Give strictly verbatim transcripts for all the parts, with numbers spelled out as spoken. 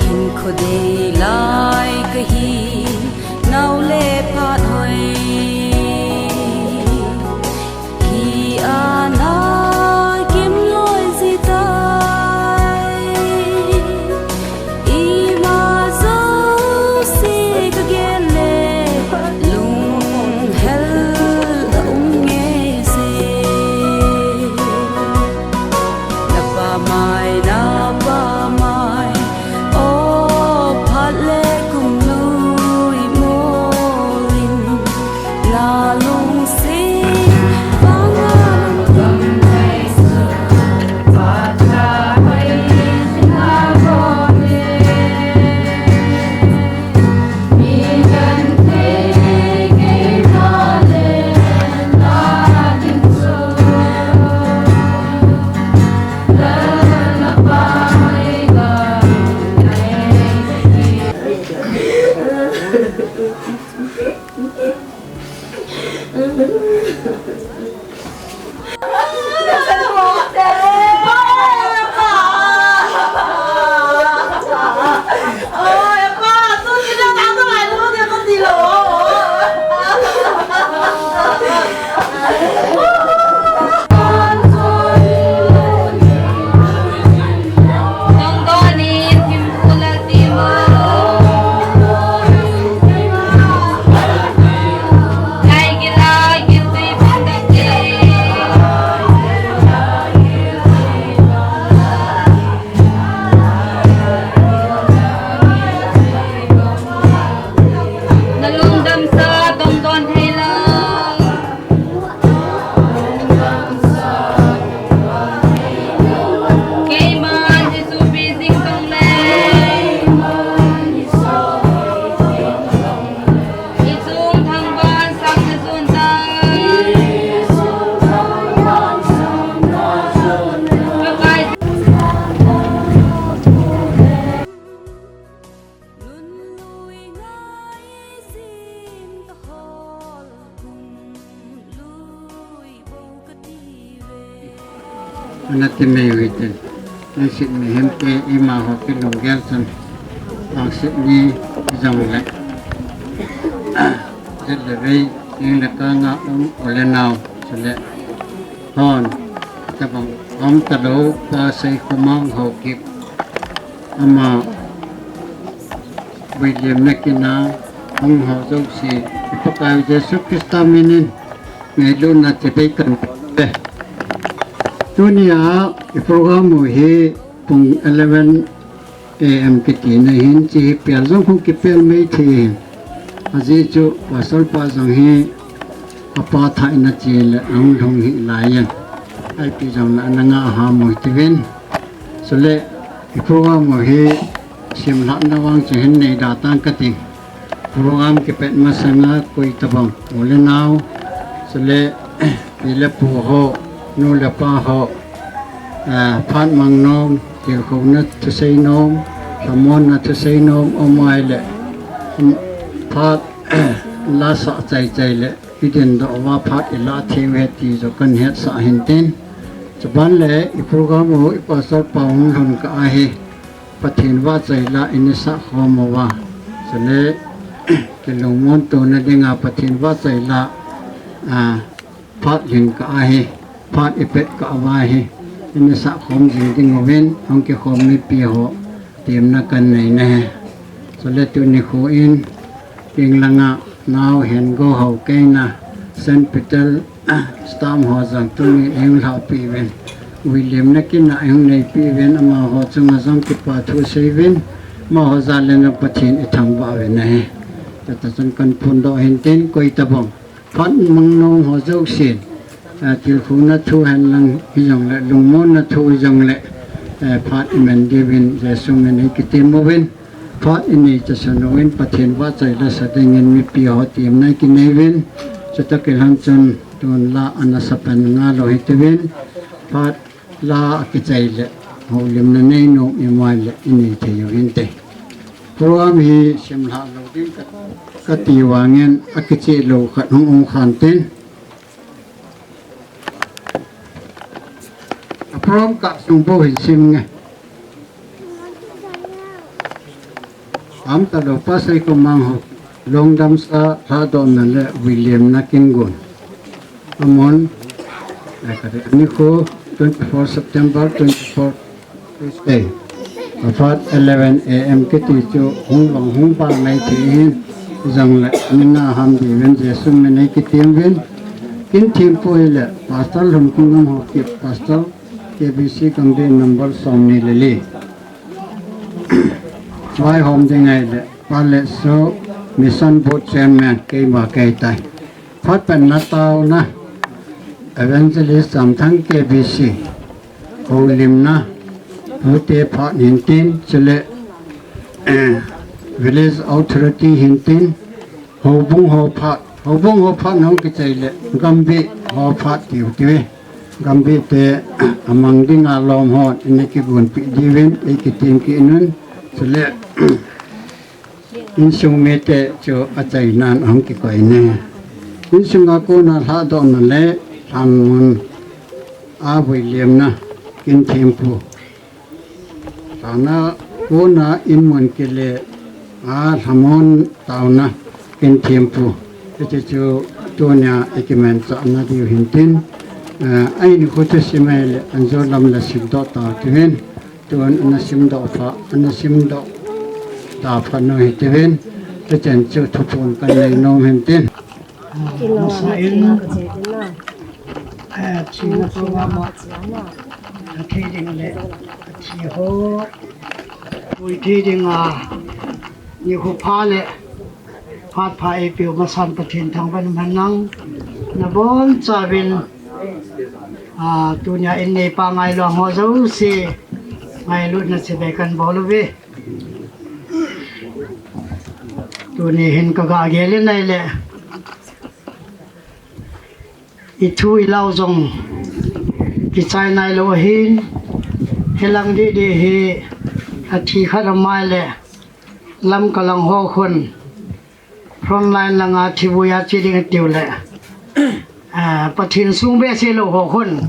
Hinkho dei lai kahi, nau le phat hoi. Hi ana kim loi ji tai. Ima jouse kagel le, lunghel a um nge se. Na pa mai, na pa mai, o phat le kum lui molin. Na lungdam sa tong don thei lo. Keiman Jesu pi jing tong le. I chung thangvah sang na sun tai. Pakai. Ana ti mai ui tin. Lungset mihem te ima ho kilunggel chun. Lungset ni jong le. Jet le vei, ing le kang a um, u le nau, chule. Hon, tabang, um talou, Pa Seikhomang Haokip. Ama, William Mekina, hung ho jouse, i Pakai Jesu Christa minin, ngailutna chibai kan pe. Tunia, i program u hi pung eleven A M kiti na hin chi hi pel jong hung kipel mai thei hin. Ajeh chu pastor pa jong hi apa thah in a chi le ahung lhung hi lai in. Ipi jong na na nga ha mo ti vin. Chule i program u hi sim lhah na vang chu hin nei da tang ka ting. Program kipet masanga koi tabang u le nau, chule pi le pu ho, nu le pa ho, ah, phat mang nom, tilkhouna thusei nom, lhamonna thusei nom, um ai le, um, phat la sa chai chai le, i din doh uva phat i la thei u he ti jo kan hetsah hin tin. Chuban le i program u i pastor pa hung lhun ka ahi. Pathen vahchoi la i ni sah khom uva. Chule, kilungmon tona dinga Pathen vahchoi la, a, phat lhing ka ahi, phat i pet ka uva hi. I ni sah khom jing ding uvin, hung kikhom mipi ho, temna kan nei na he. Chule tuni khu in, King langa nau hen go ho keina Saint Peter, ah, stamp ho jong tuni hung lhah pi ven. William na kin a hung nei pi ven, amaho chunga jong kipa thu sei ven. Amaho jal le na Pathen i thangvah ven ahi. Tata chun kan phun doh hin tin koi tabang. Phat mang nom ho jousen. Ah, tilkhouna thu hen lang hi jong le, lungmonna thu hi jong le. Eh, phat i men diuvin Jesu min i kitem uvin. Phat i nei chasun uvin Pathen vahchoi la sa dingin mipi ho temna i kinei uvin. Chuta kilhon chun tun la ana sa pen nga lou hi ti uvin. Phat la a kichai le houlimna nei nom i mai le i nei thei uvin te. Program hi sim lhah lou ding ka, ka ti vangin a kichai lou khat hung um khan tin. A program ka sung bou hin sim nge. Am ta lou pa sei ko mang ho. Lungdam sa lhadohna le William na kin gon. Amun, eh, ka de, ani khu twenty-four September, twenty-four Tuesday. Aphat eleven A M kiti chu hung vang hung vang mai thei hin. Jong le mina ham di ven Jesu min i kitem ven. Kin thim pu hi le Pastor Lhumkingam Haokip, Pastor K B C Gangte number som ni le li. Vaihom ding ngai le, Pale Su Mission Board Chairman, keima kei tai. Phat pen na tauna, Evangelist Chamthang K B C, houlimna, pute phat hin tin, chule, eh, Village Authority hin tin, houbung ho phat, houbung ho phat nong kichai le, Gambih ho phat tiu tiu e. Gambih te, amang dinga lom ho, i na kigonpeh diuvin, i kitem kit un, chule, insung mite chu achaina a hung kikoi ne. Insunga kona lhadohna le lhanmun a vuiliemna kin thempu. Lhana kona inmun kile a lhamon taona kin thempu. Hiche chu tunia i kimanchahna diu hin tin. Eh, ahin khu chu simai le anjo lam le simdoh tau tivin. Tun ana simdoh pha, ana simdoh da pha nu hi tivin, tuchan chu thuphon kan nei nom hin tin. Masa in, eh, thina program a, athi ding le, athi ho, pui thi ding a, nikho pha le, phat pha eipeu masan Pathen thangvah in umhen lang, nabonchauvin, a, tunia in neipa ngailua ho jouse, ngailutna chibai kan bol uve. Tuni hin ka ga gel in ahile, i thu i lau jong kichai nailou ahin, hilang didi hi athi khat amai le lam kalang ho khun, frontline langa thivui a che ding atiu le, ah, Pathen sung behseh lou ho khun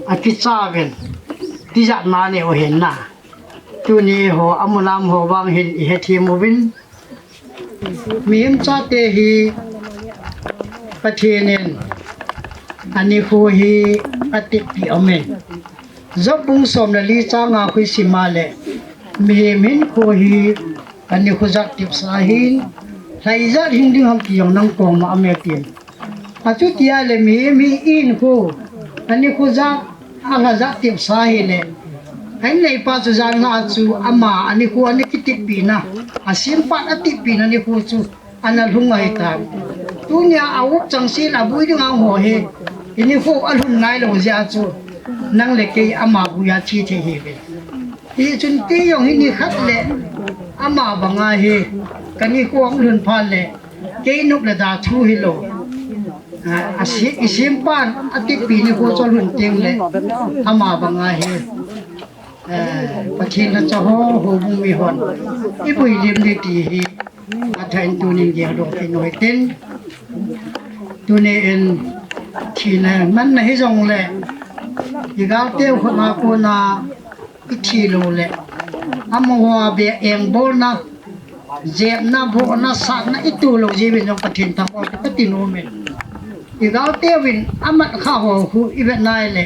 akicha uvin, tijat ma anei u ahin na. Tuni ho, amulam ho vang hin i hethem uvin. Mihem chate hi Pathen in anikho hi ateppi aumin. Job bung som le li chang nga khu i sim a le, mihem hinkho hi anikho jat tepsa ahin, lhaijat hing ding ham ti jong nang koma aume tin. Achuti ahile mihem hi i hinkho, anikho jat, alha jat tepsa ahile, Kahin neipa chu janhi a chu ama anikho ana kitepina, asempa atepina nikho chu ana lhung ahitan. Tunia a up changsen abui ding angho hi, inikho alhun nailou jeh a chu, nang le kei ama buia thi thei hiuve. Hichun kei jong hi nikhat le ama banga hi, kanikho ahung lhun phat le, kei nop le da thu hilou. A, ase-, isempan atepi nikho chu alhun teng le, ama banga hi, eh, Pathen lhacha ho, houbung mi hon ibui lim ding ti hi, athah in tunin gel doh kit u hitin. Tunin thina manna hijongle, igalteu khut a kona ithi lou le, amaho a beh engbolna, jepna, vohna, satna ito lou jeh uvin jong Pathen thangvah kati nom in. Igalteuvin amat kha ho khu ivet nai le,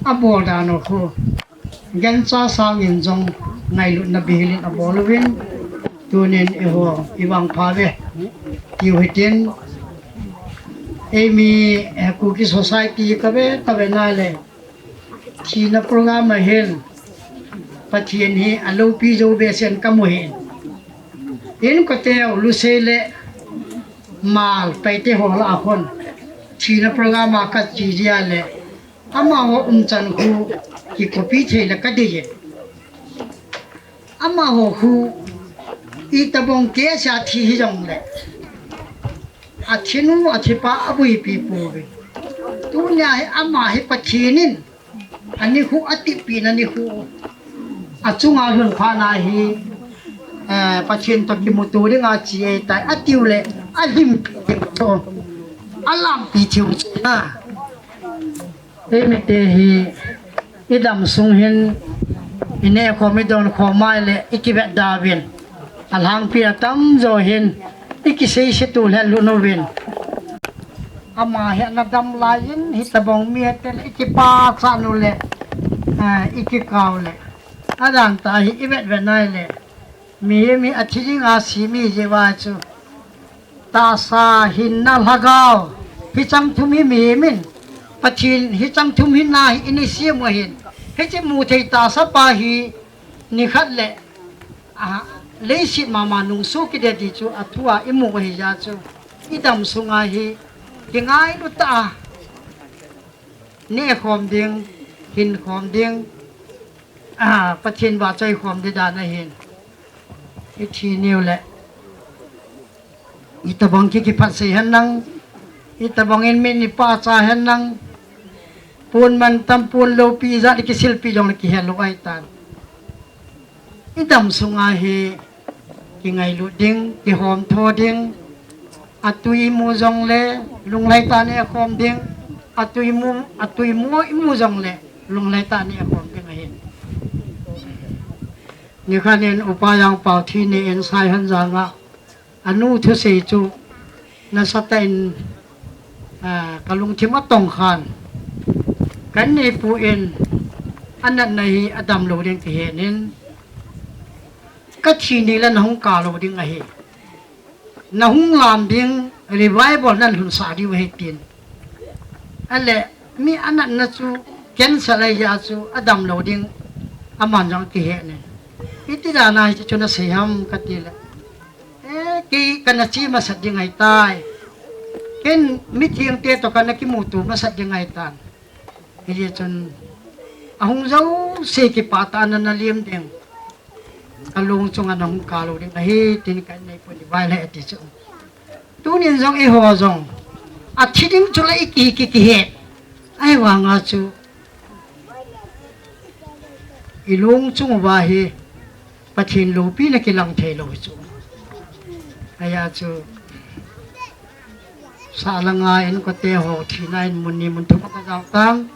abol dan ho khu, gancha sangin jong ngailutna bihil in abol uvin, tunin eiho ivangpha uve tiu hitin. Eimi, eh, Kuki Society kave, kave nai le, thina program a hin Pathen hi aloupi jou behseh in kamu ahin. Inkoteu Lusei le Mal, Paite ho lah a khun thina program a kache jeh a le, amaho umchan khu kicopy thei le kadei e. Amaho khu itobang case a thi hijongle, athinu athipa abuipi pouve. Tunia hi ama hi Pathen in anikho atepina nikho, achunga lhun phat na hi, eh, Pathen toh kimuto dinga che ahitai atiu le, alhimpi thei chu, alampi thei chu na. Eimite hi idam sung hin, inehkhom idonkhom mai le ikivetda uvin, alhangpi atamjo hin ikiseisetu lheh lhon uvin. Ama hi ana dam laiyin, hitobang mi atel ikipachat u le, eh, ikikao le, adantah hi ivetvet nai le, mi, mi athi dinga sem jeh uva chu, tahsa, hinna, lhagao, hicheng thum hi mihem in, Pathen hicheng thum hinna hi eina sem u ahin, hiche muthei tahsa pa hi nikhat le, a, leiset mama nungsoh kit ding ti chu athua imu u ahijeh chun, idam sunga hi kingailu tah a nehkhom ding, hinkhom ding, a, Pathen vahchoi khom ding dan ahin. Ithi niu le, itobang ki, kiphatsah hen lang, itobang in min ipachat hen lang, pon mantam, pon loupi ijat ikisilpi jongle kihet lou ahitan. Idam sunga hi kingailut ding, kihomtho ding, atwi imu jongle lunglhai tah in ekhom ding, atwi mu, atwi mu imu jongle lunglhai tah in ekhom ding ahin. Nikhat in Upa Jangpao thi ni in Saihonjang a anu thusei chu nasatah in, a, kalungthim atongkhan, kan neipu in anatna hi adam lou ding kihen in, kathi ni le nahung kap lou ding ahi. Nahung lam ding, revival nahin lhunsah diu ahi tin. Ale, mi anatna chu cancel ahijeh chun adam lou ding aman jong kihen in. Iti dan a hiche chu nasei ham kati le, eh, kei kana che masat ding ahitai. Ken mithengte toh kana kimuto masat ding ahitan. Hijeh chun ahung jouse kipah tah a nana lem ding, kalung chunga nahung kap lou ding ahi tin ka inneipu in eivai le ati chu. Tunin jong eiho jong athi ding chu la iki, iki, kihet. Ahivanga chu ilung chung uva hi Pathen loupina kilang thei lou hi chu. Ahia chu, sahlang a inkote ho thina in mun ni mun thum a kajao tan.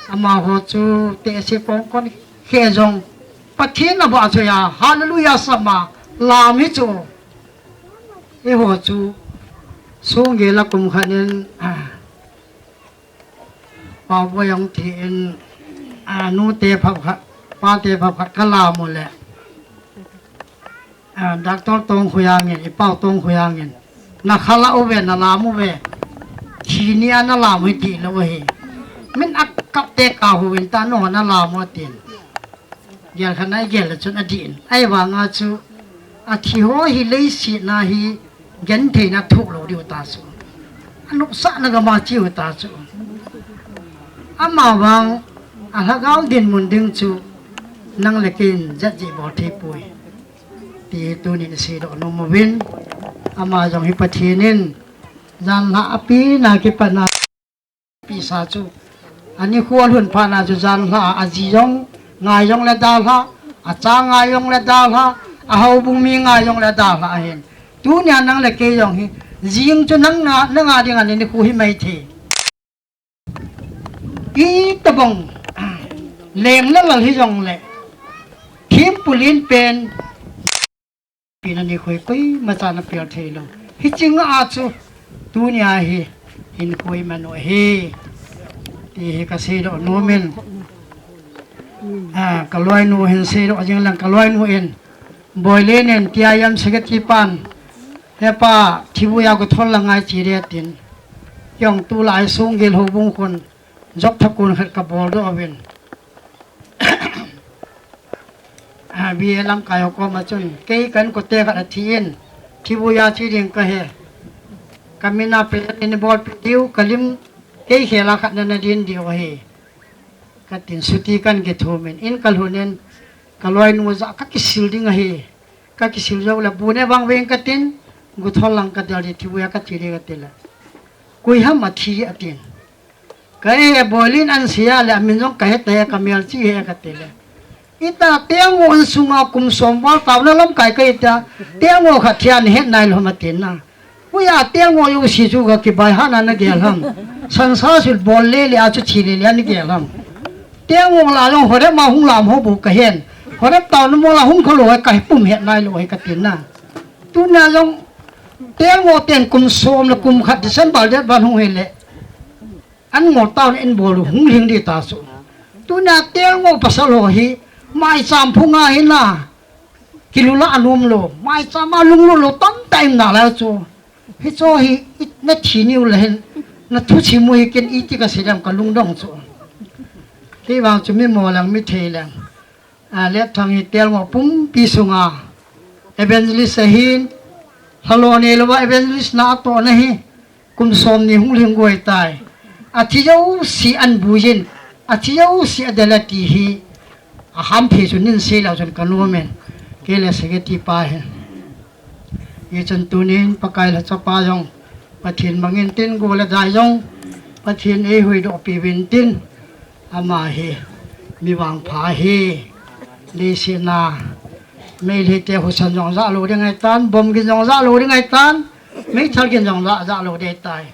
Amaho chu tehse pong kon khe jong Pathen avahchoi a, Hallelujah sam a lam hi chu. Eiho chu, sung gel a kum khat in, ah, Paoboi ahung thi in, a, nute phabep khat, pate phabep khat kalam u le, a, Doctor Tongkhoiang in, i Pau Tongkhoiang in, nakha la uve, nalam uve, thi ni a nalam u hi tilou ahi. Min akap tekah uvin ta, nangho nalam u atin. Gel khat na gel le chun adih in. Ahivanga chu athi ho hi leiset na hi gentheina thoh lou diu ta chu. Anopsahna gam a cheu ta chu. Amavang alhagao dinmun ding chu nang le kei in jat jeh bol thei poi. Ti tunin isei doh nom uvin. Ama jong hi Pathen in janhi apina kipatna pisa chu. Anikho alhun phat na chu janhi a aji jong ngai jong le dalha, acha ngai jong le dalha, ahoubung mi ngai jong le dalha ahin. Tunia nang le kei jong hi, jing chu nang na, nang a dinga nikho hi mai thei. Itobang leng le lal hi jong le, thempu len pen, pina nikho hi koimacha ana pel thei lou. Hiche nga a chu, tunia hi, hinkho iman u ahi. Ti hi kasei doh nom in. Ah, kaloinu hin sei doh jing lang kaloinu in. Boilen in T I M secretary pan. Hepa, thivui a guthol lang ngai chi re tin. Jong tulai Songgel houbung khun. Jop thakun khat kabol doh uvin. Ah, B A lamkai ho koma chun. Kei ka inkote khat athi in. Thivui a che ding kahi. Kamin a present neibolpi diu, kalim kei khel a khat nana din diu ahi. Katin chuti kan kithum in, in kalhun in, kaloinu jah kakisil ding ahi. Kakisil jou le, bu ne bang veng katin, guthol lang kadel ding, thivui a kache ding kati le. Koi ham athi atin. Kahe, Boilen in asei a le, amin jong kahe tai, kamelchih ahi kati le. Ita Tengo insunga kum som val taona lamkai kahi ta, Tengo khat thi a nahet nailou ham atin na. Hoiya Tengo jouse chu kakibai hana nagel ham. Sansa sil bol le le a chu thi le le a nagel ham. Tengo la jong horep ma hung lam ho bou kahen. Horep taona mol a hung khalou hi kahe pum het nailou hi katin na. Tuna jong Tengo ten kum som le kum khat December date val hung hi le. An ngol taona in bol hung lhing ding ta chu. Tuna Tengo pasal ho hi maicham phunga hi na. Kilula anom lou, maicham a lunglut lou tamtah in nalai chu. Hicho hi, i, nathi niu le hin, nathu chim u hi ken iti kasei dem kalungdong chu. Kei vang chu mi mo leng, mi thei leng. A, Letthang hi Tengo pumpi sunga evangelist ahin, lhalo neilou va evangelist na atohna hi. Kum som ni hung lhing goi tai. Athi jouse ahin buiyin. Athi jouse adel e ti hi. Aham phe chu nin sei lou chun kanom in. Kei le secretary pa hin. Hichun tunin Pakai lhacha pa jong. Pathen mangin tin, go le dai jong. Pathen eihuhdoh pi uvin tin. Ama hi mi vangpha ahi. Leiset a Meitei te husa jong ja lou ding ahitan, bomb gin jong ja lou ding ahitan, meithal gin jong ja, ja lou ding ahitai.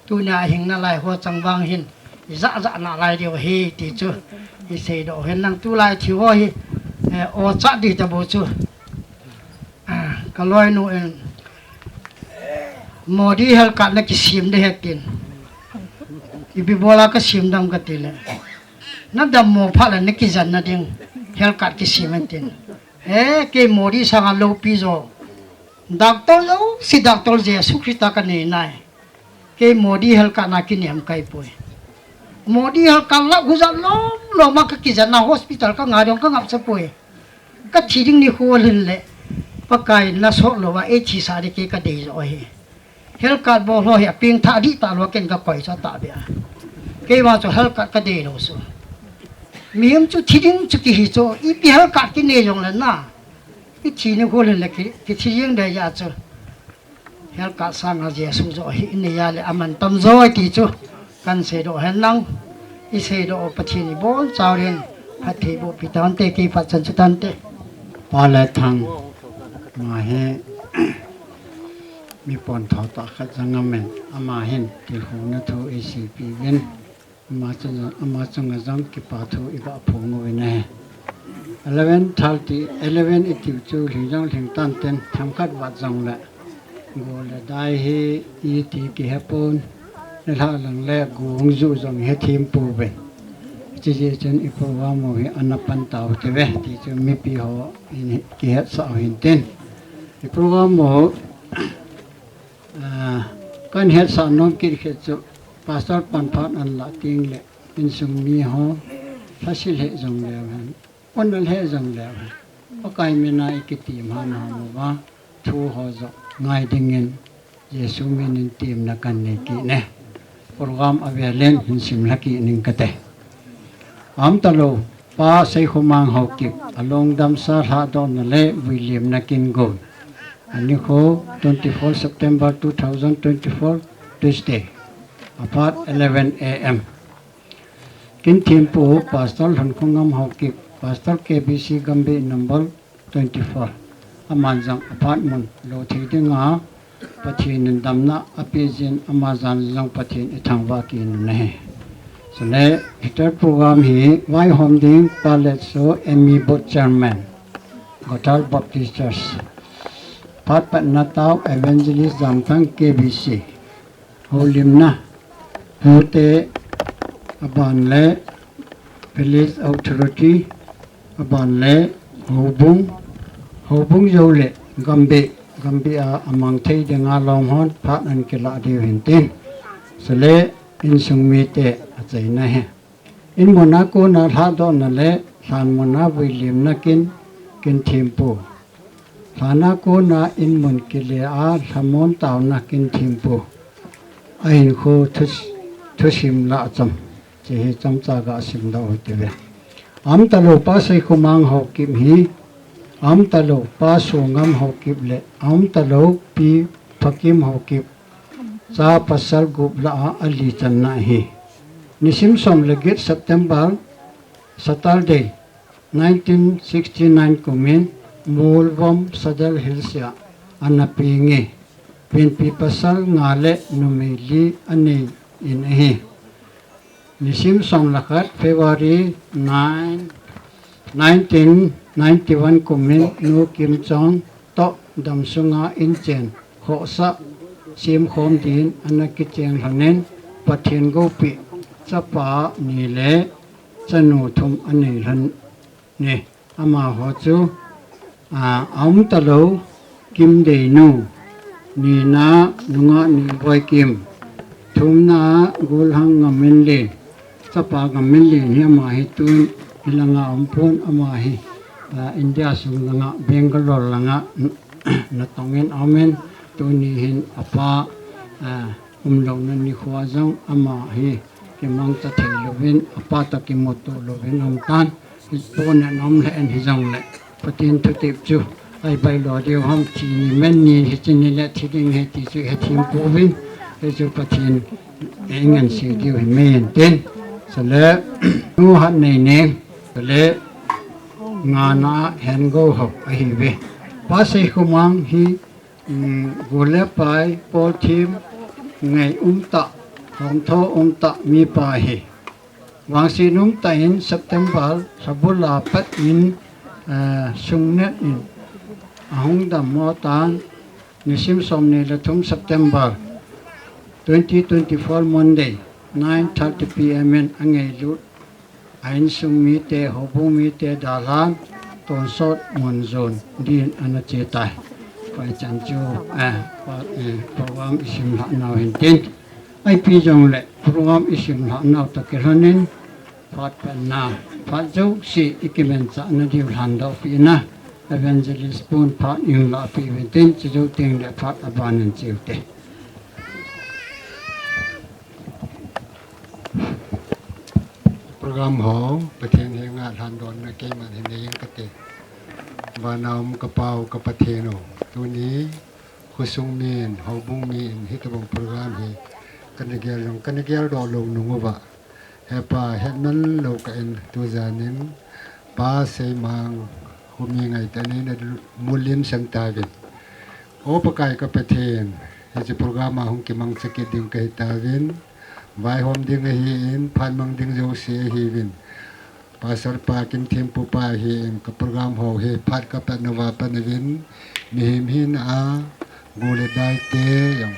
Tunia hing nalai ho chang vang hin, ja ja nalai diu ahi ti chu. Isei doh hen lang tulai thi ho hi, eh, o cha di ta bou chu. Ah, kaloinu in, Modi health card nakisem ding ahi tin. Ipi bola kasem dem kati le. Nadammo phat le nakijen nading. Health card kisem ahi tin. Eh, kei Modi sanga loupi jo. Doctor jouse, Doctor Jesu Christa kanei nai. Kei Modi health card na kinem kaipoi. Modi health card la guja lom lom a kakijen na hospital kangah dong kangapcha poi. Kathi ding nikho lhin le, Pakai nasot louva eithisah ding kei kadei jo ahi. Health card bol ho hi apeng thah dih talou a ken kakoi chu atahbeh a. Kei vang chu health card kadei lou chu. Mihem chu thi ding chu kihi chu, ipi health card kinei jong le na. Ithi nikho lhin le ki, kithi ding dei a chu. Health card sanga Jesu jo hi inei a le aman tam jo ti chu. Kansei doh hen lang. Isei doh Pathen ibon chauvin. Phatthei boh pi tante kei phat chan chu tante. Pa Letthang. Ama hi mi pontho tah khat jong amen. Ama hin tilkhouna thu eiseipi uvin. Ama chunga, ama chunga jong kipa thu iga phong uvin ahi. Eleven thirty, eleven itiu chu lhing jong lhing tan ten themkhat vat jong le. Go le dai hi iti kihe pon. Nilhah lang le go hung ju jong hethem pouve. Chujeh chun i program u hi ana pan tau te ve. Ti chu mipi ho in kihetsah u hin tin. I program u Ah, kan hetsah nom kit khat chu, Pastor pan phat anlah teng le, insung mi ho, lhasil hih jong le hen, Hon nalheh jong leu hi, Pakai mina ikitim ham ham uva, thu ho jong ngai dingin Jesu minin temna kanei kit e. Program avelin hin simlha kit ning kate. Aumtalou, Pa Seikhomang Haokip, along damsa lhadohna le vuilimna kin gon. Anikho twenty-four September two thousand twenty-four, Tuesday. Aphat eleven A M. Kin thempu Pastor Lhonkhongam Haokip, Pastor K B C Gambih number twenty-four. Aman jong aphat mun lo thei dinga Pathen in damna apeh jin, ama jan jong Pathen ithangvah kit un ahi. Chule, hiche program hi vaihom ding Pa Letso, M E Board Chairman, Gothal Baptist Church. Phat patna tao Evangelist Jamthang K B C. Houlimna, pute, aban le Village Authority, aban le houbung, houbung jou le Gambih, Gambih a amang thei dinga lom hon phat ahin kilah diu hintin. Chule insung mite achaina hi. Inmun a kona lhadohna le lhanmun a vuilimna kin, kin thempu. Lhan a kona inmun kile a lhamon taona kin thempu. Ahinkho thu, thusim lah chom. Hiche hi chomcha ga simdoh u hite ve. Aumtalou Pa Seikhomang Haokip hi, aumtalou Pa Songam Haokip le, aumtalou Pi Phakim Haokip. Cha pasal gup lah a ali channa ahi. Nisim som le get September, Saturday, nineteen sixty-nine kumin, Molvom Sadar Hills a ana peng e. Penpi pasal nga le numei li anei in ahi. Nisim som le khat February nine, nineteen ninety-one kumin Nu Kimchong toh damsunga inchen khohsah semkhom din ana kicheng lhonin Pathen gopi chapa ni le chanu thum anei lhon e. Amaho chu, a, aumtalou Kimdeinu, nina Nungah Ningboikim, thumna Golhang Ngaminlen, chapa Ngaminlen hi ama hi tun hilanga aumpon, ama hi, a, India sung langa Bangalore langa natongin aumin, tuni hin apa, a, umlouna nikhoa jong ama hi kimangcha thei louvin, apa toh kimuto louvin aumtan. Hipon aum lheh in hijongle Pathen thutep chu ahi bailo diu ham, thi ni men ni hiche ni le thi ding ahi ti chu hethem pouvin, hichu Pathen eingansei diu hi meiyin tin. Chule, Nu Hatneineng, chule ngana Hengou ho ahiuve. Pa Seikhomang hi, um, gol le pai, polthim, ngei umtah, lhomtho umtah mipa ahi. Vangset umtah in September lhabula pat in, eh, sungnat in ahung dammo tan, nisim somni le thum September twenty twenty-four Monday, nine thirty P M in angailut a insung mite, houbung mite dalhan tonsot mun jon din ana che tai. Pai chan chu, eh, pa, eh, program isim lhah nau hintin. Ipi jongle program isim lhah nau toh kilhonin phat patna, phat jouse ikimanchahna diu lhandoh pehna Evangelist pun phat inlah peh uvintin, chujou tengle phat aban in che ute. Program ho Pathen henga lhandohna keiman hin nei inge kate. Vana um ka Pau ka Pathen o, tuni khosung min, houbung min hitobang program hi kana gel jong kana geldoh lou nung uva, Hepa, hetman lou kah in tujan in Pa Seimang khomi ngaitah in neina mulim sang tauvin. O Pakai ka Pathen, hiche program a hung kimangcha kit ding kahi tauvin, vaihom ding ahin, phat mang ding jouse ahiuvin, Pastor pa, kin thempu pa ahin, ka program ho hi phat ka patna uva pan uvin, mihem hina a gol le dai te jong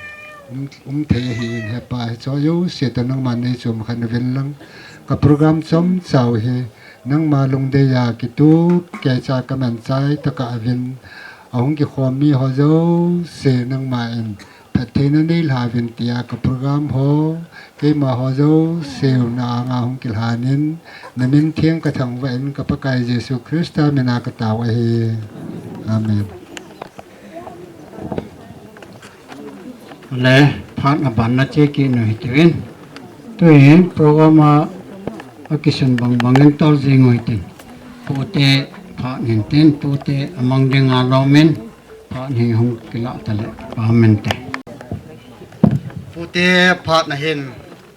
um, um thei ahin, Hepa, hicheho jouse toh nangman neichom khen uvin lang, ka program chomcha u hi nangma lungdei a kitup keicha ka manchai tokah uvin, ahung kikhom mi ho jouse nangman phattheina neilhauvin tia ka program ho, keima ho jouse na anga hung kilhanin, na min theng ka thangvah in ka Pakai Jesu Christa mina ka tao ahi. Amen. Le, phat na ban na che kit nu hitiuvin. Tuhin program a, akisun bang bangin tol jing u hitin. Pute phat hin tin, pute amang ding a lomin, phat hi hung kilah ta le, amen te. Pute phat na hin,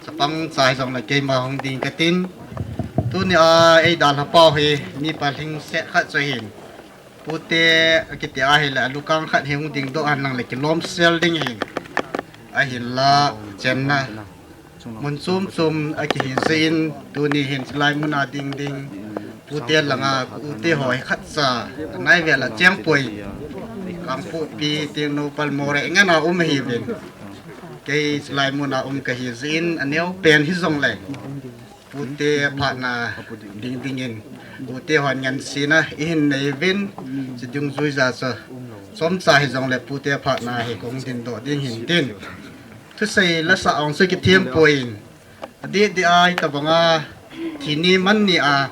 chapang cha hijongle keima hung ding katin. Tuni a, ei dalha pau hi, mi palhing seh khat chu hin. Pute akiti ahile, alukang khat hi hung dingdoh henlang le kilom sel ding ahin. Ahinla, chenna mun chom chom akihi jeh in, tuni hin chulai mun a ding ding, pute langa, pute ho hi khatcha, anai vel a cheng poi. Kangpokpi, Tengnoupal, Moreh ngen a um ahiuvin. Kei chulai mun a um kahi jeh in, aneo pen hijongle, pute phat na ding ding in, pute hon ngansena ihin nei uvin, chudungjui jeh a chu, chomcha hijongle pute phat na hi kahung dingdoh ding hin tin. Thusei lasa ong chu kithem poi in, adeh deh a hitobang a, thi ni man ni a,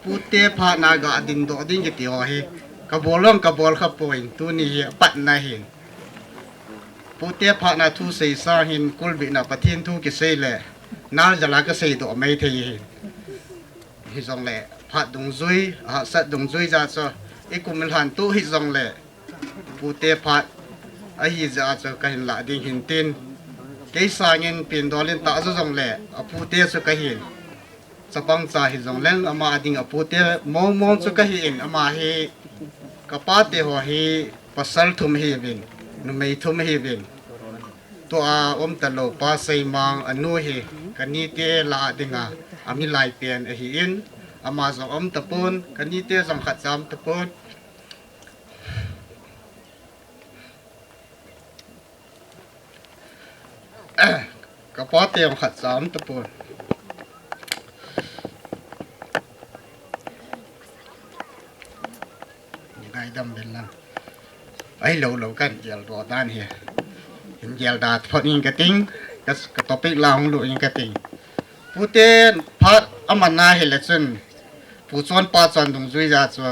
pute phat na ga dingdoh ding kiti ho hi, kabol ong kabol kha poi in, tuni hi apatna hin. Pute phat na thusei sang hin kulbehna Pathen thu kisei le, nal jal a kasei doh mai thei hin. Hijongle, phat dungjui, ahahsat dungjui jeh a chu, ikum ilhan tu hijongle, pute phat ahi jeh a chu kahin lah ding hin tin. Kei sangin pindol in tah jo jongle, apute chu kahin. Chapang cha hijongleng ama a ding apute mong mong chu kahi in, ama hi, kapate ho hi pasal thum ahiuvin, numei thum ahiuvin. Tua um talou pa Seimang anu hi, kanite lah a dinga, amilai pen ahi in, ama jong um tapon, kanite jong khatcha um tapon. Kapate jong khatcha um tapon. Ngaidam vel lang. Ahilou lou kahin geldoh dan hi. Hin geldoh phot ing kating, ka, ka topic la hung lut ing kating. Pute phat amanna hile chun, pu chonpa chon dungjui jeh a chu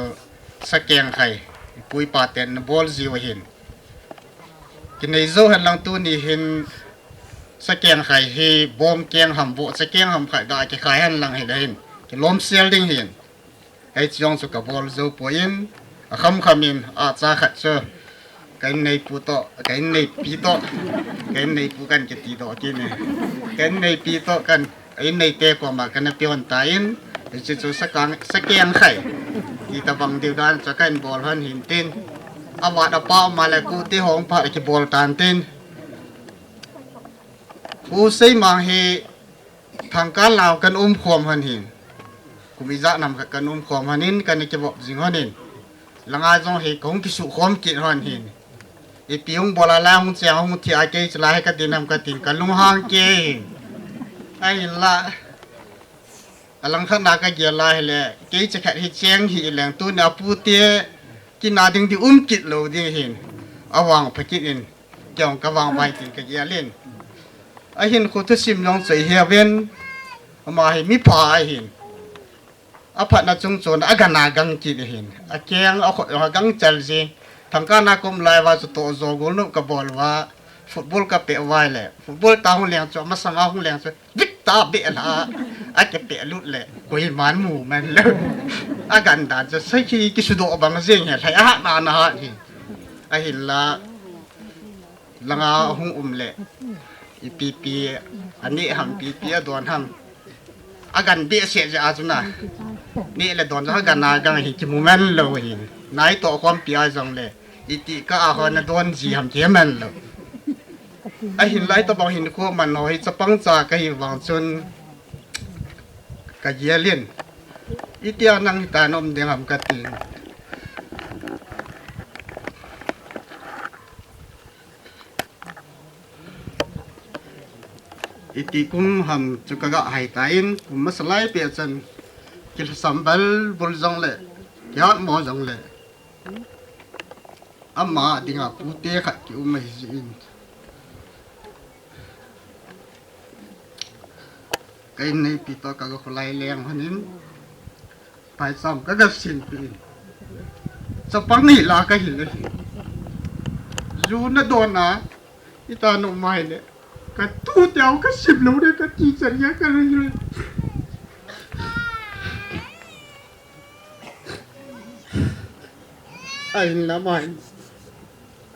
sakeng khai, ipu ipa ten nabol jiu ahin. Kinei jou henlang tuni hin sakeng khai hi bom keng ham, vohcha keng ham khat ga kikhai henlang hile hin, kilom sel ding hin. Hiche jong chu kabol jou poi in, akham kham in, acha khat chu, ka inneipu toh, ka inneipi toh, ka inneipu kan kiti doh kit e. Ka inneipi toh kan, inneite koma kana pe hon tan, hiche chu sakeng, sakeng khai. Itobang diu dan chu kahin bol hon hin tin. Avat apa um a le kute hung phat kibol tan tin. Pu Seimang hi Thangkan lang kan um khom hon hin. Kum ijat nam khat kan um khom hon in, kana kivop jing hon in. Langa jong hi kahung kisuh khom kit hon hin. Ipi hung bol a la hung cheng hung thi a kei chulai hi kadin ham katin kalunghang kei hin. Ahinla, alang khat na kagel a hile, kei chakhat hi cheng hih leng tuni a pute kina ding di um kit lou ding hin. Avang pha kit in, kei jong kavang vai tin kagel in. Ahin khu thusim jong chu iheuvin, ama hi mipha ahin. Aphatna chung chun agan agang kit ahin. Akeng akhut jong agang chal ji. Thangkan a kaum lai uva chu toh jo golnop kabol uva, football kapeh uva le, football ta hung leng chu, amasanga hung leng chu, dik ta beh la, akipeh lut le, koiman mu man lou. Agan dan chu, sakhi kisudoh bang jeng hi, lhai ahat na na hat hi. Ahinla, langa hung um le, ipi pi, aneh ham, ipi pi adon ham. Agan behseh jeh a chu na. Neh le don chu agan agang hi kimu man lou hi. Nai toh khompi a jongle, iti kah a hon adon ji ham kihe man lou. Ahinla itobang hinkho man ho hi chapang cha kahi vang chun kagel in. Itia nang hitia na um ding ham katin. Iti kum ham chu kaga hai tan, kum masa lai peh chan kilhasam bal bul jongle, kihat mo jongle, ama dinga pute khat kium ahi jeh in. Ka inneipi toh ka ga khulai leng honin, phaicham ka ga sinpi in. Chapang ni la ka hil ahi. Ju na don a, ita no mai le. Ka tu teo ka sim lo le ka ti chan ya ka ri ri. Ahin la mai.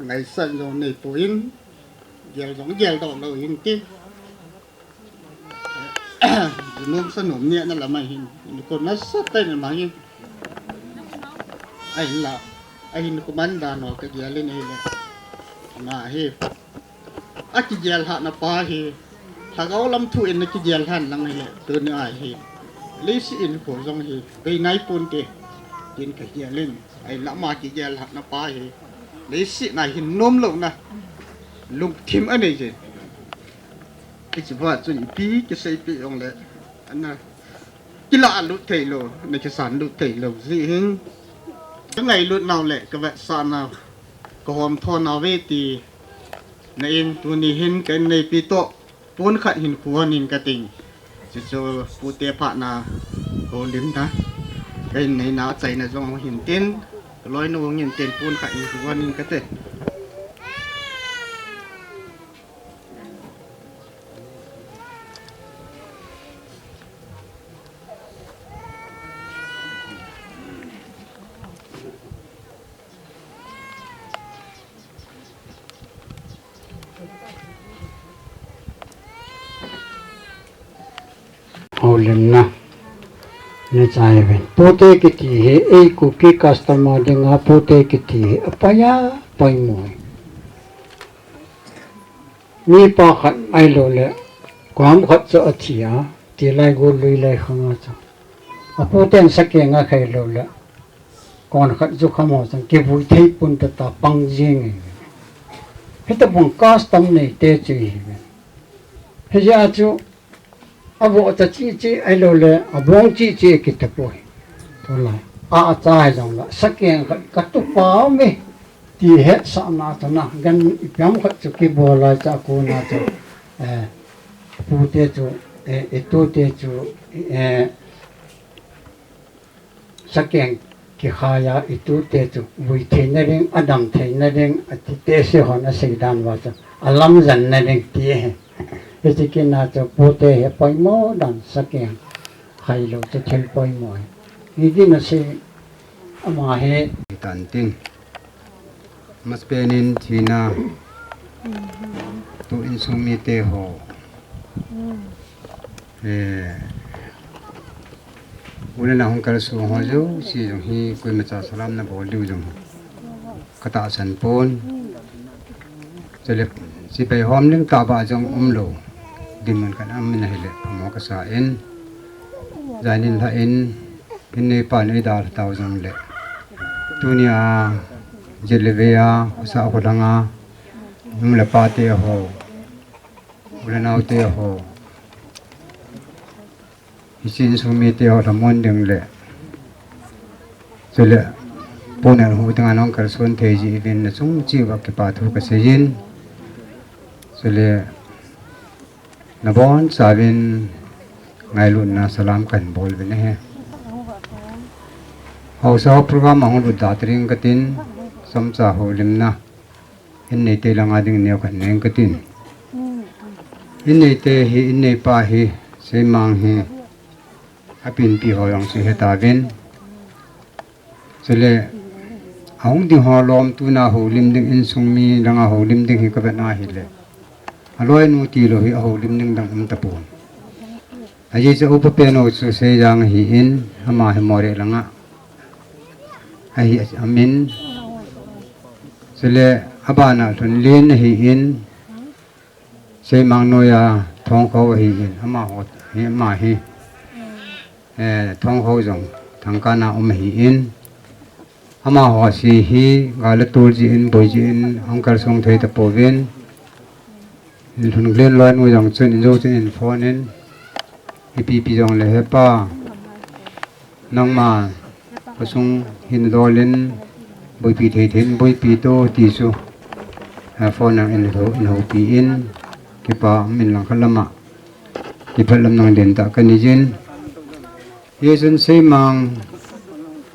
Ngai san lo nei pu in. Gel dong gel dong lo in ti. Junub sa nom nia na la mai hin. Ko na sa tai na mai hin. Ahin la. Ahin ko man da no ka gel in ahi le. Na hi. A kigel hahna pa hi, lhagao lam thu in na kigel han lang hi le, tuni a hi. Leiset in ko jong hi, bei nai pon te, tin ka gel in, ahi la ama kigel hahna pa hi. Leiset na hin nom lo na, lungthim a nei je. Kichi ba chun ipi kiseipi jong le, ana. Kila lut thei lo, na kisan lut thei lo, ji hin. Ka ngailut nau le, ka vetsah nau, ka hom tho nau ve ti. Na in tuni hin ka inneipi toh, pon khat hin khuan in ka ting. Chuchu pute phat na, ko lim ta. Ka innei na chaina jong hin tin, ka loinu hin tin pon khat hin khuan in ka te. Houlimna. Na chai ven. Pute kiti hi, ei Kuki custom a dinga pute kiti hi, apai a, pai moi. Mi pa khat ahilou le, kom khat chu athi a, ti lai gol lui lai khang a chu. Aputen sakeng akhai lou le, kon khat chu khamo chang, kivui thei pon ta ta pang jing e. Hita bang custom nei te chu hi ve. Hijeh a chu, Avoh cha chi chi ahilou le, abong chi chi kiti poi. Tulai. A, acha hi jong la. Sakeng khat ka tupa um e. Ti hetsahna chu na. Gan ipi ham khat chu kibol lai cha kona chu. Eh, pute chu, eh, itute chu, eh, Sakeng kikhai a itute chu vui theina ding, adam theina ding, ati te se hon asei dan uva chu, alamjanna ding ti ahi. Hiche kina chu pute hi poimo dan sakeng khai lou chu thil poimo ahi. Hiti na se ama hi tan tin. Masapen in thina, tu insung mite ho. Eh, u le nao hung kalsong ho jouse jong hi koimacha salam na bol diu jong ka tahsan pon. Chule, sepai hom ding tah ba jong umlou. Dinmun khat aum in ahile, amo kasa in. Janin lha in, Inneipan eidalha tau jongle, tunia, jilvei a, khosa kholanga, nu le pate ho, u le naote ho, hiche insung mite ho lhamon ding le, chule, puna hu dinga nahung kalson thei jeh uvin nachung cheh uva kipa thu kasei in, chule, Nabonchauvin ngailutna salam kahin bol uvin ahi. Haosa ho program ahung lut da ding katin, chomcha houlimna. Inneite langa ding neo kahin nei katin. Inneite hi, inneipa hi, Seimang hi, apinpi ho jong chu hetauvin. Chule, ahung ding ho lom tuna houlim ding, insung mi langa houlim ding hi kavet na hile. Aloinu tilou hi ahoulim ding dang um tapon. Ajeh chu upa pen u chu Seijang ahin, ama hi Moreh langa ahi amin. Chule, abana Lhunlen ahin, Seimang noiya Thongkho ahin, amaho, hi, ama hi, eh, Thongkho jong Thangkanna um ahin, amaho se hi, gal le tol jeh in, boi jeh in, ahung kalsong thei tapouvin, Lhunlen loinu jong chun, in jou chun in phone in, ipi pi jongle hepa, Nangma, khosung hin dol in, boipi thei thei in, boipi to, ti chu. A, phone a in hou, in houpi in, kipa, min langkhat lama. Iphat lam nang den ta kani jin. Ye chun seimang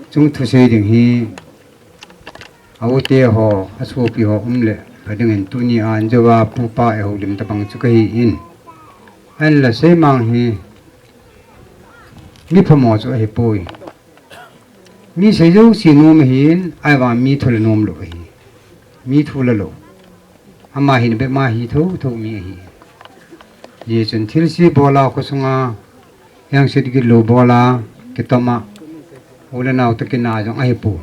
chung thusei ding hi, a u te ho, a sopi ho um le, pha dingin tuni a an jo a pu pa e ho lim ta bang chu ka hi in. An la seimang hi, mi phamo chu a hi poi. Mi sei jo si nom a hi in, ai va mi thu la nom lo a hi. Mi thu la lo. Ama hin bep ma hi tho tho mi ahi. Ye chun thilse bola khosunga, yang se digit lo bola, kitoma, u le nau ta kina jong ahi pu.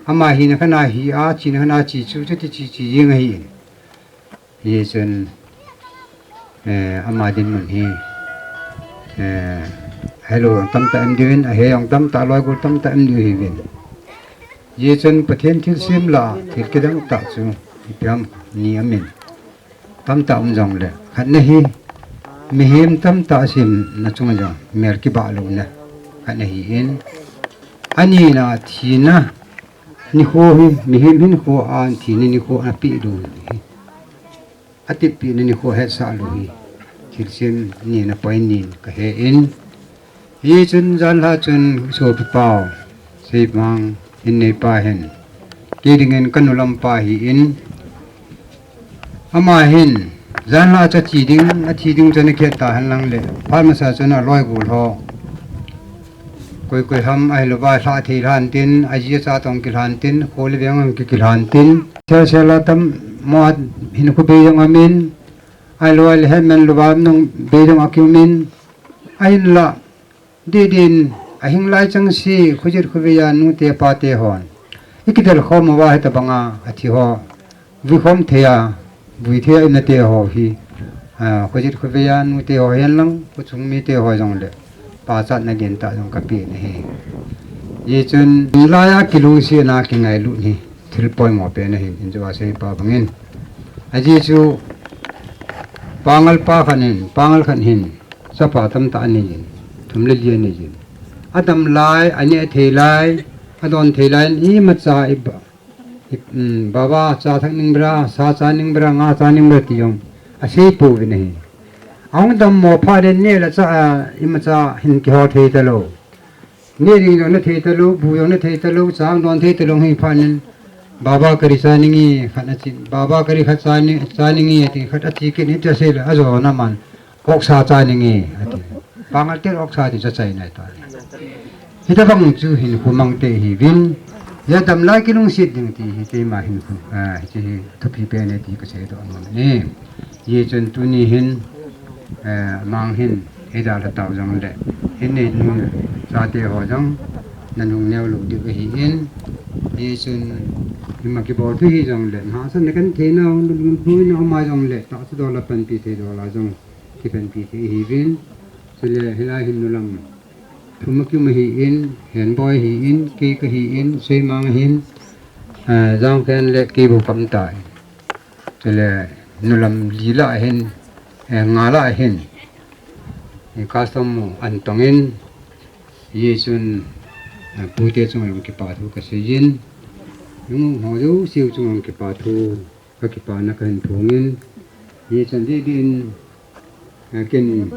Ama hin khana hi a, chi na khana chi chu, chu ti chi chi jing ahi. Ye chun, eh, ama dinmun hi, eh, hello, tam ta em diu in, a he jong tam ta, loi gol tam ta em diu hi vin. Ye chun Pathen thilsem la, thil kidang ta chu, ipi ham ni amin. Tam ta um jong le, khat na hi, mihem tam ta sim na chung jong, mel kiba lo na, khat na hi in. Ani na thina, ni kho hi, mihem hin kho an thina ni kho na pi lo hi. A tipi na ni kho het sa lo hi. Thilsem ni na pai ni ka he in. Hi chun jan la chun sopi pau. Seimang in nei pa hin. Ki dingin ka nu lam pa hi in. Ama hin. Jan la cha chi ding, a thi ding cha ni khet ta han lang le. Phat masa chun a loi gol ho. Koi koi ham a hi lo ba hla thei hlan tin, a ji cha tong ki hlan tin, kho le veng ang ki ki hlan tin. Sel sel la tam mo hin khu be jong amin. Ai lo ai le het men lo ba nung be jong a kiu min. Ahin la, di din, a hing lai chang si, khujit khuvei a nu te pa te hon. I kidel khom a va heta banga, a thi ho. Vui khom thei a, vui thei a in a te ho hi. A, khujit khuvei a nu te ho hian lang, khuchung mi te ho jong le. Pa chat na din ta jong ka pi na hi. Ye chun, lai a kilungsi na ki ngai lu ni. Thil poimo pe na hin, in jo a sei pa bangin. A ji chu, pangal pa khan hin, pangal khan hin. Chapa tam ta ani jin, thum le li ani jin. A dam lai, a ne thei lai, a don thei lai, i ma cha i ba, i, um, baba cha thak ning bra, sa cha ning bra, nga cha ning bra ti jong. A sei po vin ahi. A hung dam mo pha den ne la cha, a, i ma cha hin ki ho thei ta lo. Ne ding jong na thei ta lo, bu jong na thei ta lo, chang don thei ta lo hi pha nin. Baba kari cha ning i, khat na chin. Baba kari khat cha ning, cha ning i, ti khat a chi kin i ta sei la, a jo na man. Oksa cha ning e, ati. Pangal te oksa ti cha chai nai ta. Hita bang chu hin khu mang te hi vin. Ya dam lai kilungsit ding ti hi te ma hin khu. A, hi ti hi thupi pe ne ti ka sei to ang ne. Ye chun tuni hin, a, mang hin, he da la tau jong le. Hin ne nu cha te ho jong, na nung neo lu di ka hi in. Ye chun, hi ma ki bol tu hi jong le. Na sa ne kan the na, nu nu na ma jong le. Ta sa do la pan pi the do la jong. Kipanpi thei hi vin, chule hilai hin nu lam. Thum a kium ahi in, Henboi ahi in, kei ka hi in, Seimang ahin, eh, Jangkhen le kei bu kam ta in. Chule nu lam li la ahin, eh, nga la ahin. Eh, custom mu an tong in, ye chun, eh, pute chung jong kipa thu ka sei in. Yung ho jo siu chung jong kipa thu. Ka kipana ka hin phongin, hi chan di din, eh, ken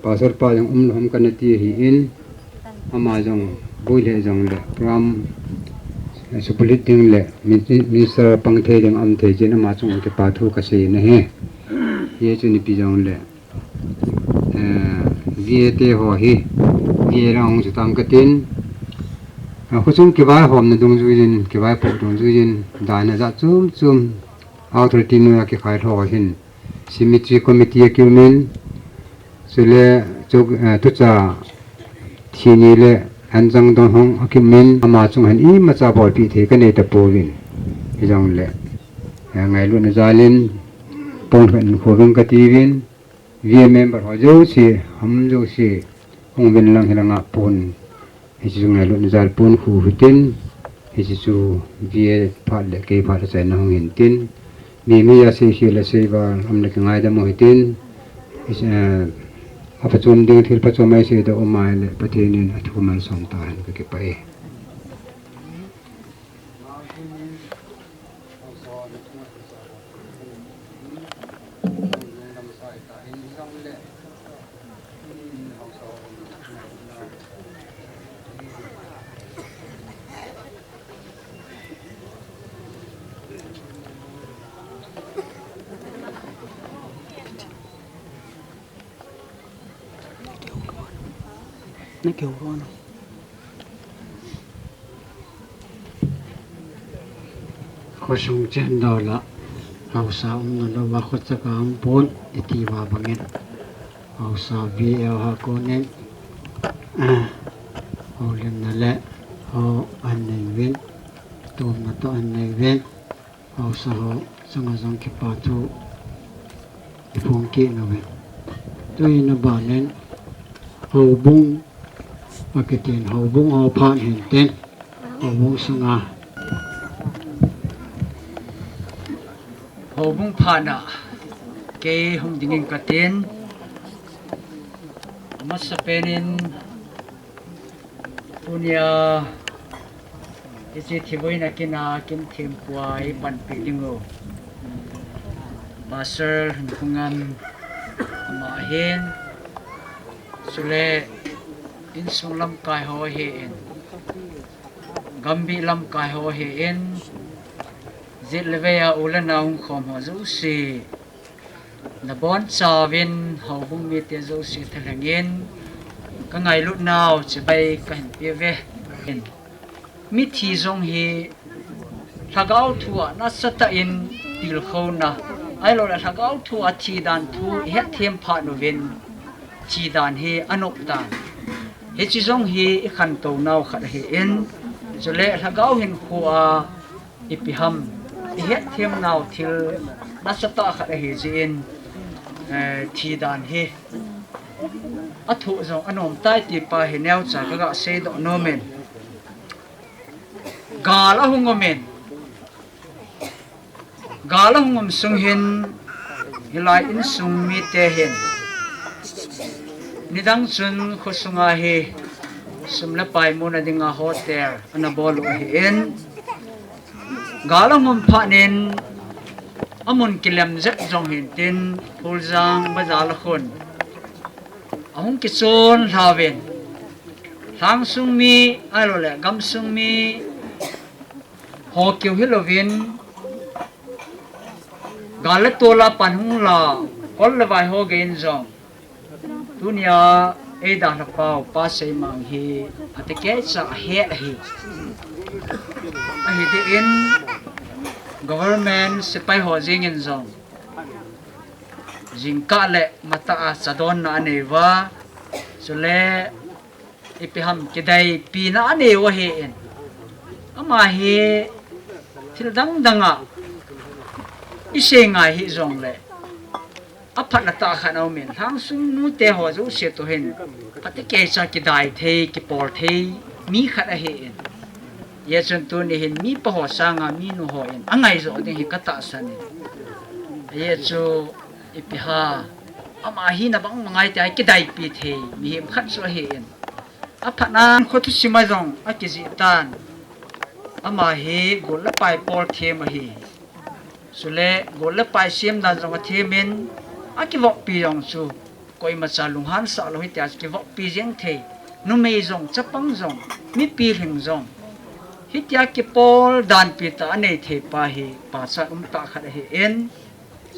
pastor pa jong um lou ham kana ti ahi in, ama jong boi le jong le program, eh, supulit ding le min-, minister pang thei ding um thei jin ama chung kipa thu ka sei na hi. Hi chu nipi jong le. Eh, V A te ho hi, V A lang hung chu tam ka tin. Ah, khuchung kivai hom na dungjuiyin, kivai po dungjuiyin, dan a jat chom chom, authority noiya kikhai lho hin, cemetery committee a kiumin, chule chu, eh, tucha thi ni le anjang don hung a kiumin, ama chung hin imacha bolpi thei ka nei tapouvin, hijong le, eh, ngailutna jalin, pon khat in khoving ka tiuvin, V A member ho jouse, ham jouse, hung vin lang hilanga pon, hiche chu ngailutna jal pon khu hitin, hiche chu V A phat le kei phat le chaina hung hintin, mi mi a sei khel le sei val, um le kingaidam u hitin, hiche, eh, a phachom ding thil phachom a isei doh um a le Pathen in athu malsom tahen ka kipah e. Na keu ro na. Khosung chen dol a, haosa umna louva khochaka um pon, iti uva bangin. Haosa V L ho konin, ah, houlimna le, ho anei uvin, tomna toh anei uvin. Haosa ho chunga jong kipa thu iphong kit nauve. Tuin abanin houbung, akitin houbung ho phat hintin, houbung sunga houbung phatna kei hung dingin katin, amasapen in Tunia, hiche thiboina kin a, kin thempu a eipanpi diu Pastor Lhunkhungam ama ahin, chule insung lamkai ho ahin, gambi lamkai ho ahin, jet le vei a u le nao hung khom ho jouse. Nabonchauvin houbung mite jouse thalhengin, kangailutnau chibai kahin peuve. Mithi jong hi lhagao thua nasatah in tilkhouna, ahilouleh lhagao thua thidan thu ihet them phat uvin, thidan hi anop dan. Hiche jong hi ikhantou nau khat ahin, chule lhagao hinkhoa ipi ham, ihet them nau thil nasatah khat ahi jeh in, eh, thidan hi athoh jong anom tai ti pa hi neocha kaga seidoh nomin. Gal ahung umin. Gal ahung um sung hin, hilai insung mite hin, nidang chun khosunga hi sum le pai muna dinga hotel ana bol u ahin, gal ahung um phat in amun kilem jep jong hintin, Phuljang bazar a khun ahung kichon lhauvin, lhangsung mi, ahilouleh gamsung mi ho keu hilouvin, gal le tol a pan hung la, kol le vai ho gei in jong, tunia eidalhapau Pa Seimang hi atekehcha ahet ahi. Ahi deh in, government sepai ho jeng in jong jingkah le matah a chadonna anei uva, chule ipi ham kidaipina anei u ahin. Ama hi thil dang dang a isei ngai hih jongle, aphatna tah khat aumin, lhangsung nute ho jouse toh hin phatecha kidai thei, kipol thei mi khat ahin. Hijeh chun tuni hin mipa ho sanga minu hon angai joh ding hi katahsan in. Hijeh chun ipi ham, ama hina bang ma ngai tia kidaipi thei mihem khat chu ahin. Aphatnan khothusim a jong akijih tan. Ama hi gol le pai pol them ahi. Chule gol le pai sem dan jong athem in, akivoppi jong chu koimacha lunghan sah lou hitia chu kivoppi jeng thei. Numei jong, chapang jong, mipi lhing jong, hitia kipol danpi tah anei thei pa hi pachat um tah khat ahin.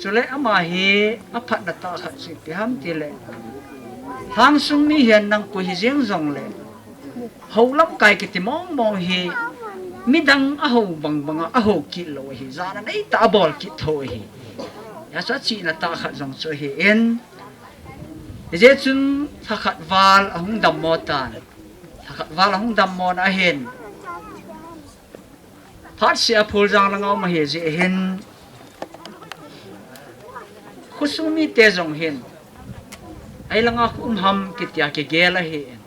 Chule ama hi aphatna tah khat chu ipi ham tile, lhangsung mi hihen lang koi hi jeng jongle, hou lamkai kiti mong mong hi midang a hou bang banga ahou kit lou ahi, jana nei tah a abol kit thou ahi. Hijeh chun achihna tah khat jong chu ahin. Hijeh chun lhakhat val ahung dammo tan. Lhakhat val ahung dammo na ahin. Phatseh a Phuljang langa um ahi jeh hin, khosung mite jong hin, ei langa khu um ham kitia kigel ahin.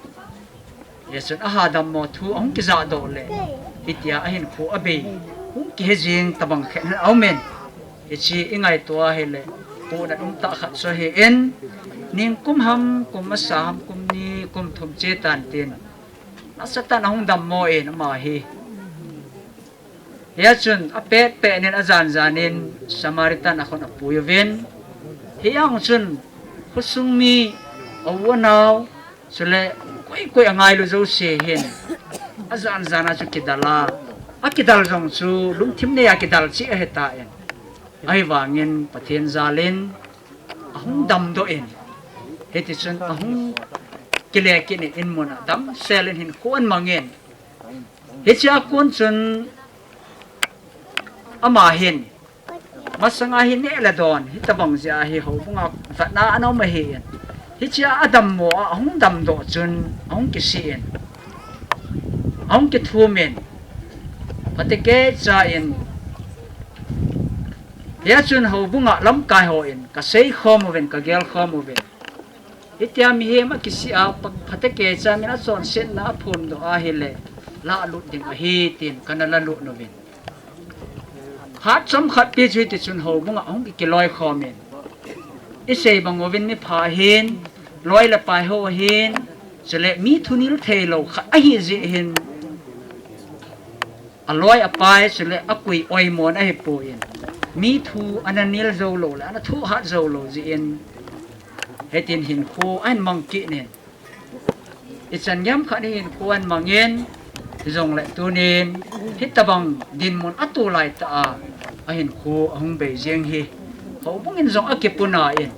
Hijeh chun aha dammo thu ahung kijah doh le, hitia ahinkho abei, hung kihe jing tabang khen aumin. Hiche ingaito ahile, pohnat um tah khat chu ahin, ningkum ham, kum masa ham, kum ni, kum thum che tan tin, nasatah in ahung dammo in ama hi. Hijeh chun apet pet nin ajan jan in Samaritan a khut apui uvin. Hijeh chun khosung mi A u a nao, chule koi koi a ngailu jouse hin, a jan jan a chu kidal a, a kidal jong chu lungthim nei a kidal cheh ahi tan. Ahivangin Pathen jal in ahung damdoh in, hiti chun ahung kile kit in, in mun a damsel in hinkho amang in. Hichea kon chun ama hin, masanga hi neh le don, hitabang jeh a hi houbung a vetna ana um ahi in. Hichea adammo a, ahung damdoh chun, ahung kisih in, ahung kithum in, phatecha in, hia chun houbung a lamkai hon kasei khom uvin, kagel khom uvin. Hitia mihem akisih a, pha-, phatecha min achonsetna aphondoh ahile, lalut ding ahi, tin kana lalut uvin. Phat chomkhat pi chu hiti chun houbung a hung kiloi khom in. Isei bang uvin mipha ahin, loi le pai ho ahin, chule mi thunil thei lou khat ahi jeh hin, aloi apai, chule akui oimon ahipon, mi thu ana nil jou lou le, ana thohhat jou lou jeh in, hitin hinkho ahin mang kit in. Ichan gei ham khat hi hinkho ahin mang in, hijongle tunin, hitabang dinmun a tulai tah a, ahinkho ahung bei jeng hi. Houbung in jong akipuna in.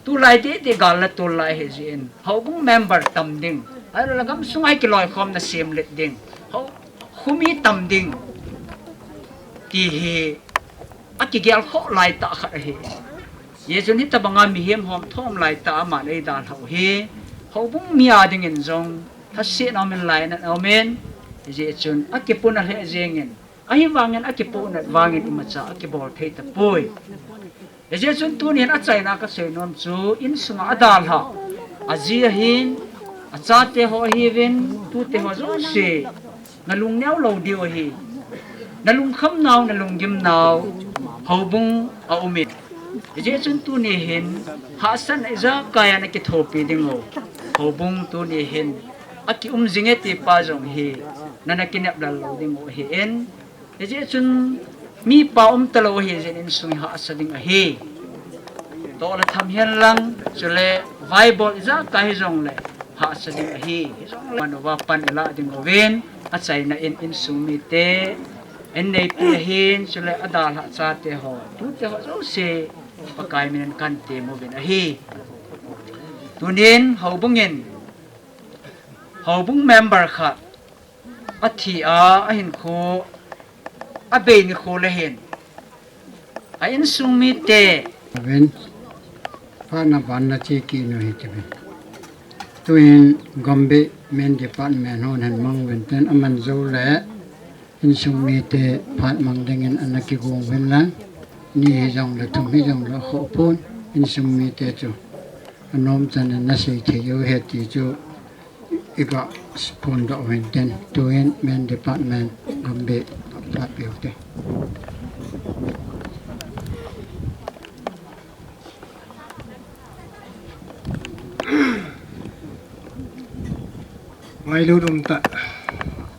Tulai titi gal le tulai ahi jeh in. Houbung member tam ding. Ahilou le gamsung a kiloikhomna semlet ding. Hou-, khomi tam ding. Ti hi akigel khoh lai tah khat ahi. Hijeh chun hitabang a mihem hom thom lai tah a aman eidalhah u hi, houbung mi a dingin jong, thasetna um in lainatna um in, hijeh chun akipuna lheh jeng in, ahivangin akipuna vangin imacha akibol thei tapoi. Hijeh chun tunin achaina kasei nom chu, insunga adalhah, aji ahin, achate ho ahiuvin, tute ho jouse, nalung neo lou diu ahi. Nalungkham nau, nalunggim nau, houbung aum in. Hijeh chun tuni hin, hahsatna ijakai a nakithopi ding u. Houbung tuni hin, akium jing e ti pa jong hi, nana kinep lal lou ding u ahi in. Hijeh chun, mipa um talou ahi jeh in insung hi hahsa ding ahi. Toh le tham hen lang, chule vaibol ijakai hijongle, hahsa ding ahi. Hijongle, manuva pan ilah ding uvin, achaina in insung mite, in neipi ahin, chule adalhah chate ho, tute ho jouse, Pakai min in kahin temmu uvin ahi. Tunin, houbung in, houbung member khat, athi a, ahinkho, abei nikho le hin, a insung mite. Aven, phatna vanna che kit u hite ven. Tuin Gambih main department hon ahin mang uvin tin aman jou le, insung mite phat mang dingin ana kigong uvin lang. Ni hijongle thum hijongle akhoh pon, insung mite chu anom chan in nasei thei u ahi ti chu iga phondoh uvin tin, tuin main department Gambih phat peh ute. Ngailut umtah,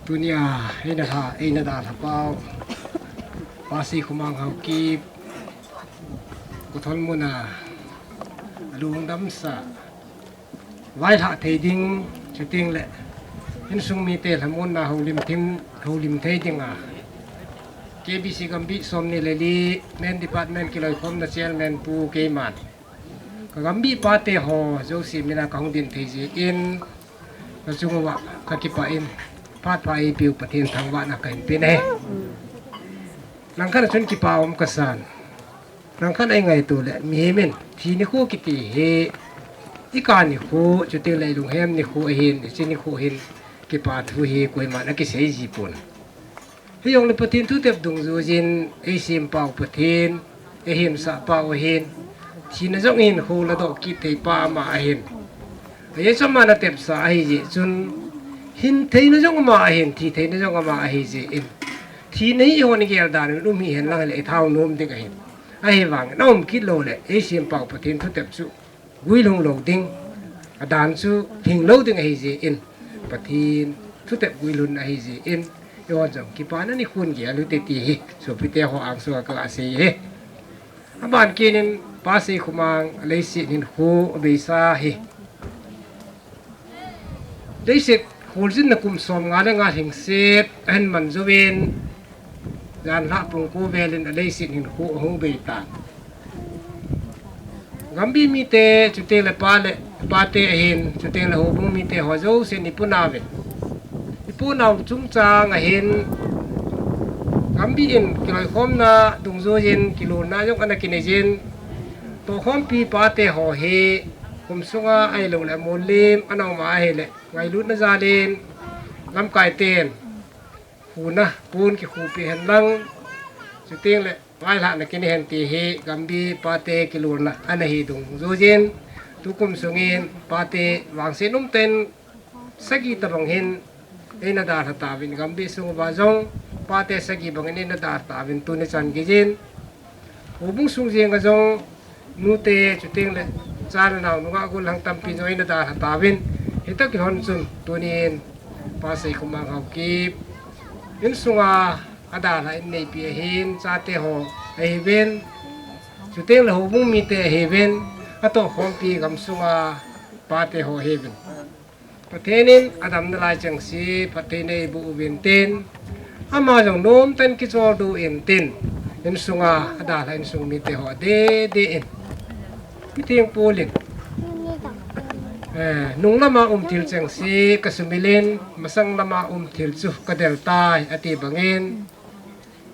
tunia eina lha, eina dalha pau, Pa Seikhomang Haokip, Kothol muna alung damsah, vailhah thei ding, chuteng le insung mite lhamonna houlim thim, houlim thei dinga, K B C Gambih somni le li main department kiloikhomna chairman pu keiman, ka Gambih pate ho jouse mina kahung din thei jeh in, nachung uva kakipah in, phat pha eipeu Pathen thangvahna kahin pen ahi. Langkhat a chun kipa um kasan. Langkhat a eingaito le, mihem in thi nikho kiti hi, ikah nikho, chuteng le ilunghem nikho ahin, hiche nikho hin kipa thu hi koiman akisei ji pon. Hijongle Pathen thutep dungjuiyin eisempau Pathen, eihemsahpau ahin, thina jong hin hou ladoh kit theipa ama ahin. Ajeh chu ama natepsa ahijeh chun, hin theina jong ama ahin, thi theina jong ama ahijeh in, thina hi eihon igel dan un um hihen lang hile ithao nom ding ahin. Ahivangin aum kit loule eisempau Pathen thutep chu guilhung lou ding, adan chu lhinglou ding ahijeh in, Pathen thutep guilhun ahijeh in, eihon jong kipana nikhon gel ute ti hi sopite ho angsunga kaga sei ahi. Aban kit in Pa Seikhomang leiset hinkho abeisa hi Leiset kholjinna kum som nga le nga lhingset ahin man jouvin, janhi pung ko velin aleiset hinkho ahung bei tan. Gambi mite, chuteng le pa le, pate ahin, chuteng le houbung mite ho jousen ipu nauvin, ipu nau chungchang ahin, Gambi in kiloikhomna dungjuiyin kilolna jong ana kinei jin, tohkhompi pate ho hi kum sunga ahilou le mollim ana um a ahile, ngailutna jalin lamkai ten khuna pon kikhupi hen lang, chuteng le vailhahna kinei hen ti hi Gambi pate kilolna ana hi dungjuiyin, tukum sungin pate vangset umtah in sagi tabang hin eina dalha tauvin, Gambi sung uva jong pate sagi bangin eina dalha tauvin, tuni chan geiyin houbung sung jenga jong nute chuteng le cha le nao nungah gollhang tampi jong eina dalha tauvin, hitia kilhon chun tunin Pa Seikhomang Haokip insunga adalha in neipi ahin, chate ho ahiuvin, chuteng le houbung mite ahiuvin, atohkhompi gamsunga pate ho ahiuvin, Pathen in adamna lai chengse phattheina eiboh uvin tin, ama jong nomtah in kicholdo in tin, insunga adalha insung mite ho adeh deh in, mitheng polin, eh, nunglama um thil chengse kasumilin, masang lama um thil chu kadel tai ati bangin,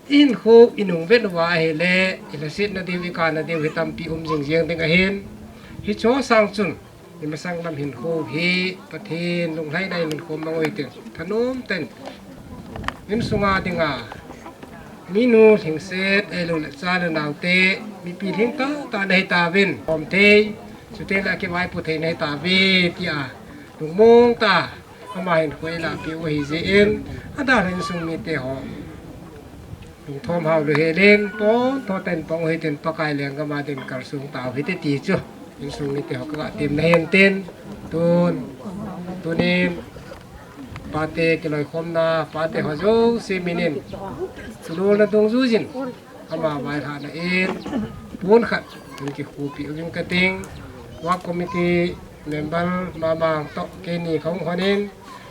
ihinkho inung vet uva ahile, ilhasetna diu, ikana diu hi tampi um jing jeng ding ahin, hicheho sang chun imasang lam hinkho hi Pathen lunglhaina in hinkho mang u hitin, thanom tah in insunga dinga minu lhingset ahilou le cha le naote, mipi lhingtah tah nahi tauvin, khom thei, chuteng le akivaipo thei nahi tauve tia lungmong tah a ama hinkho eilahpeh u ahijeh in, adalha insung mite ho lungthom hao lou helin, pontho tah in pang u hitin, Pakai lenggam a din kalsong tau hite ti chu insung mite ho kaga temna ahin tin, tun, tunin pate kiloikhomna, pate ho jouse minin kilolna dungjuiyin ama vailhahna in pon khat hin kikhupi uving kating, work committee member Mamang toh keini kahung lhonin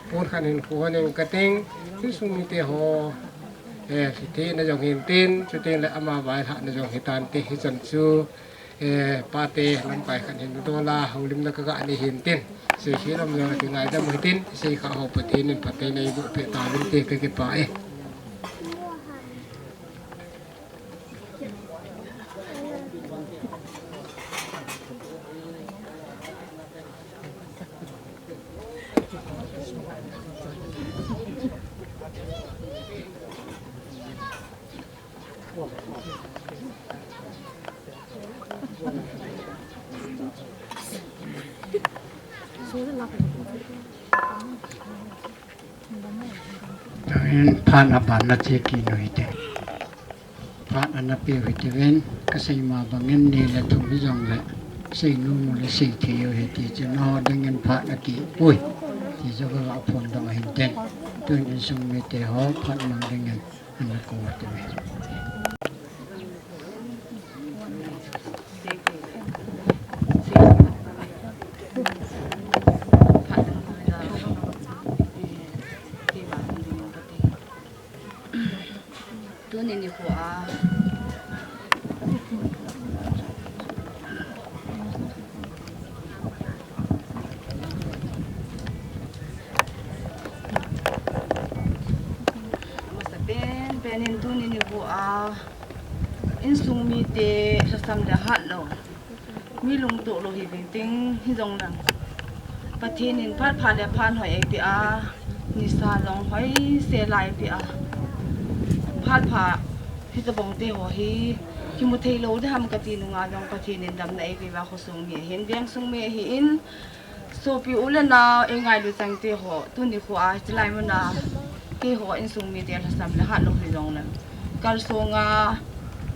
pon khat hin khu lhonin kating, insung mite ho, eh, lhithei na jong hin tin, chuteng le ama vailhahna jong hitante, hichan chu, eh, pate lamkai khat hin dola houlimna kaga nei hin tin, seikhel um jong kingaidam u hitin, seikhah ho Pathen in phattheina eiboh peh tauvin ti kakipah e. Tuhin phat aban na che kit u hite. Phat ana pe u hite ven, kasei ma bangin ni le thum hijongle, sei nom u le sei thei u ahi ti chu nangho dingin phat akipui. Ti chu kaga phongdoh ahin tin. Tun insung mite ho phat mang dingin ana kou u hite ven. Tuni nikho a, amasa penpen in tuni nikho a, insung mite lhasam le hat lou, mi lungtoh lou hi vingting hijongleng, Pathen in phat pha le phat hoi eipeh a, nisa jong hoise la eipeh a, phat pha hitobang te ho hi kimu thei lou ding ham kati nunga jong Pathen in damna eipeh uva, khosung mi ahin, vengsung mi ahin, sopi u le nao, eingailu chang te ho, tuni kho a, hichelai mun a, keiho insung mite lhasam le hat lou hijongleng, kalsong a,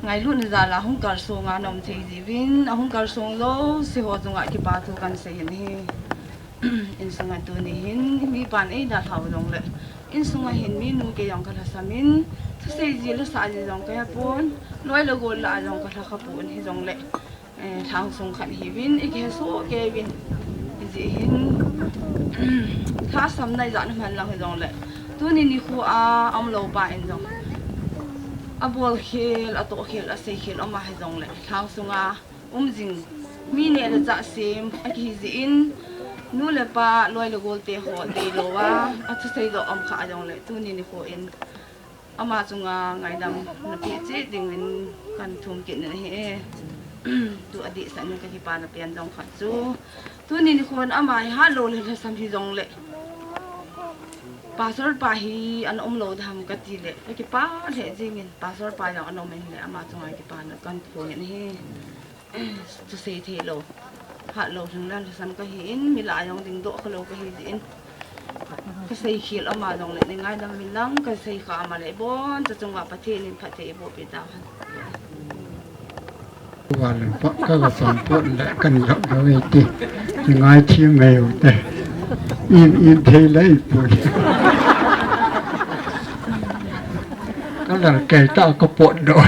ngailutna jal a hung kalsong a na um thei jiuvin, ahung kalsong jouse ho chunga kipa thu kahin sei in ahi. Insung a tuni hin, mipan eidalhau jongle, insung a hin minu kei jong kalhasam in, thusei ji lasah ji jong kahe pon, loi le gol lah a jong kalha kha pon hijongle, eh, lhang sung khat hiuvin, ikihe soh kei uvin, hijeh hin, Thasam na ijat na man lang hijongle, tuni nikho a umlou pa in jong, abol khel, atoh khel, asei khel um a hijongle, lhang sunga um jing mi neh le chah sem akihi jeh in, nu le pa, loi le gol te ho deilou a, athusei doh um kha jongle, tuni nikho in ama chunga ngaidam napeh cheh dingin kahin thum kit in ahi e. Tu adehset in kakipana pen jong khat chu, tuni nikhon ama hi hatlou le lhasam hijongle, Pastor pa hi ana umlou ding ham kati le, kakipa lheh jengin, Pastor pa jong ana um in le, ama chunga kipana kahin phong in ahi. Thusei theilou, hatlou lhing le lhasam kahi in, mi lah a jong dingdoh khalou kahi jeh in, kasei khel um a jongle nei ngaidam uvin lang, kasei kha um a le, iboncha chunga Pathen in phatthei eiboh peh tauhen. Val pa ka ga sam pot le kan lap lou e ti. Ngai thi mai u te. Im im thei le ipun. Ka lar kei ta ka potdoh.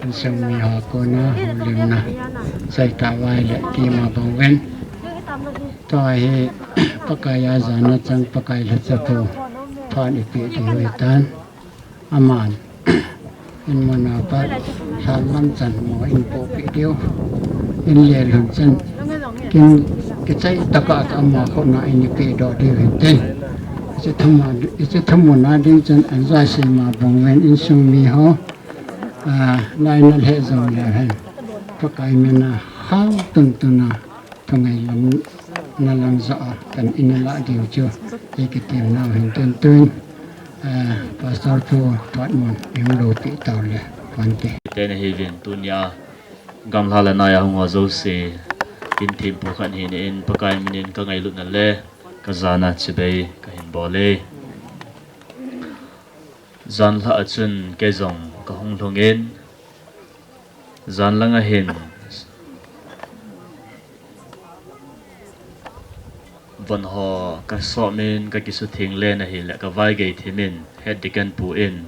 Insung miho kona houlimna, seitah vai le kima bang uvin. Tua hi Pakai a jana chang, Pakai lhacha thu phat ipeh diu ahitan. Aman in muna pat lhan lam chan mo in pohpeh diu, in lelhun chan kin kichai tah a ama khut na in ipehdoh diu ahin tin. Hiche thumuna ding chun anjoi seima bang uvin insung miho, ah, lai na lheh jong leu hen, Pakai mina hao tuntuna thungailutna lang joh a kan in lah diu chu ikitem nau hin tin tun, eh, Pastor pu phat mun ihung loupeh tau le, Bhante. Te nahiuvin tunia gamlha le nai a hung ho jouse, kin thempu khat hina in Pakai minin kangailutna le kajana chibai kahin bol e. Janlhah a chun kei jong kahung lhungin, jan langa hin von ho kasomin kakisutheng len ahile kavaigei thimin, Head Deacon pu in,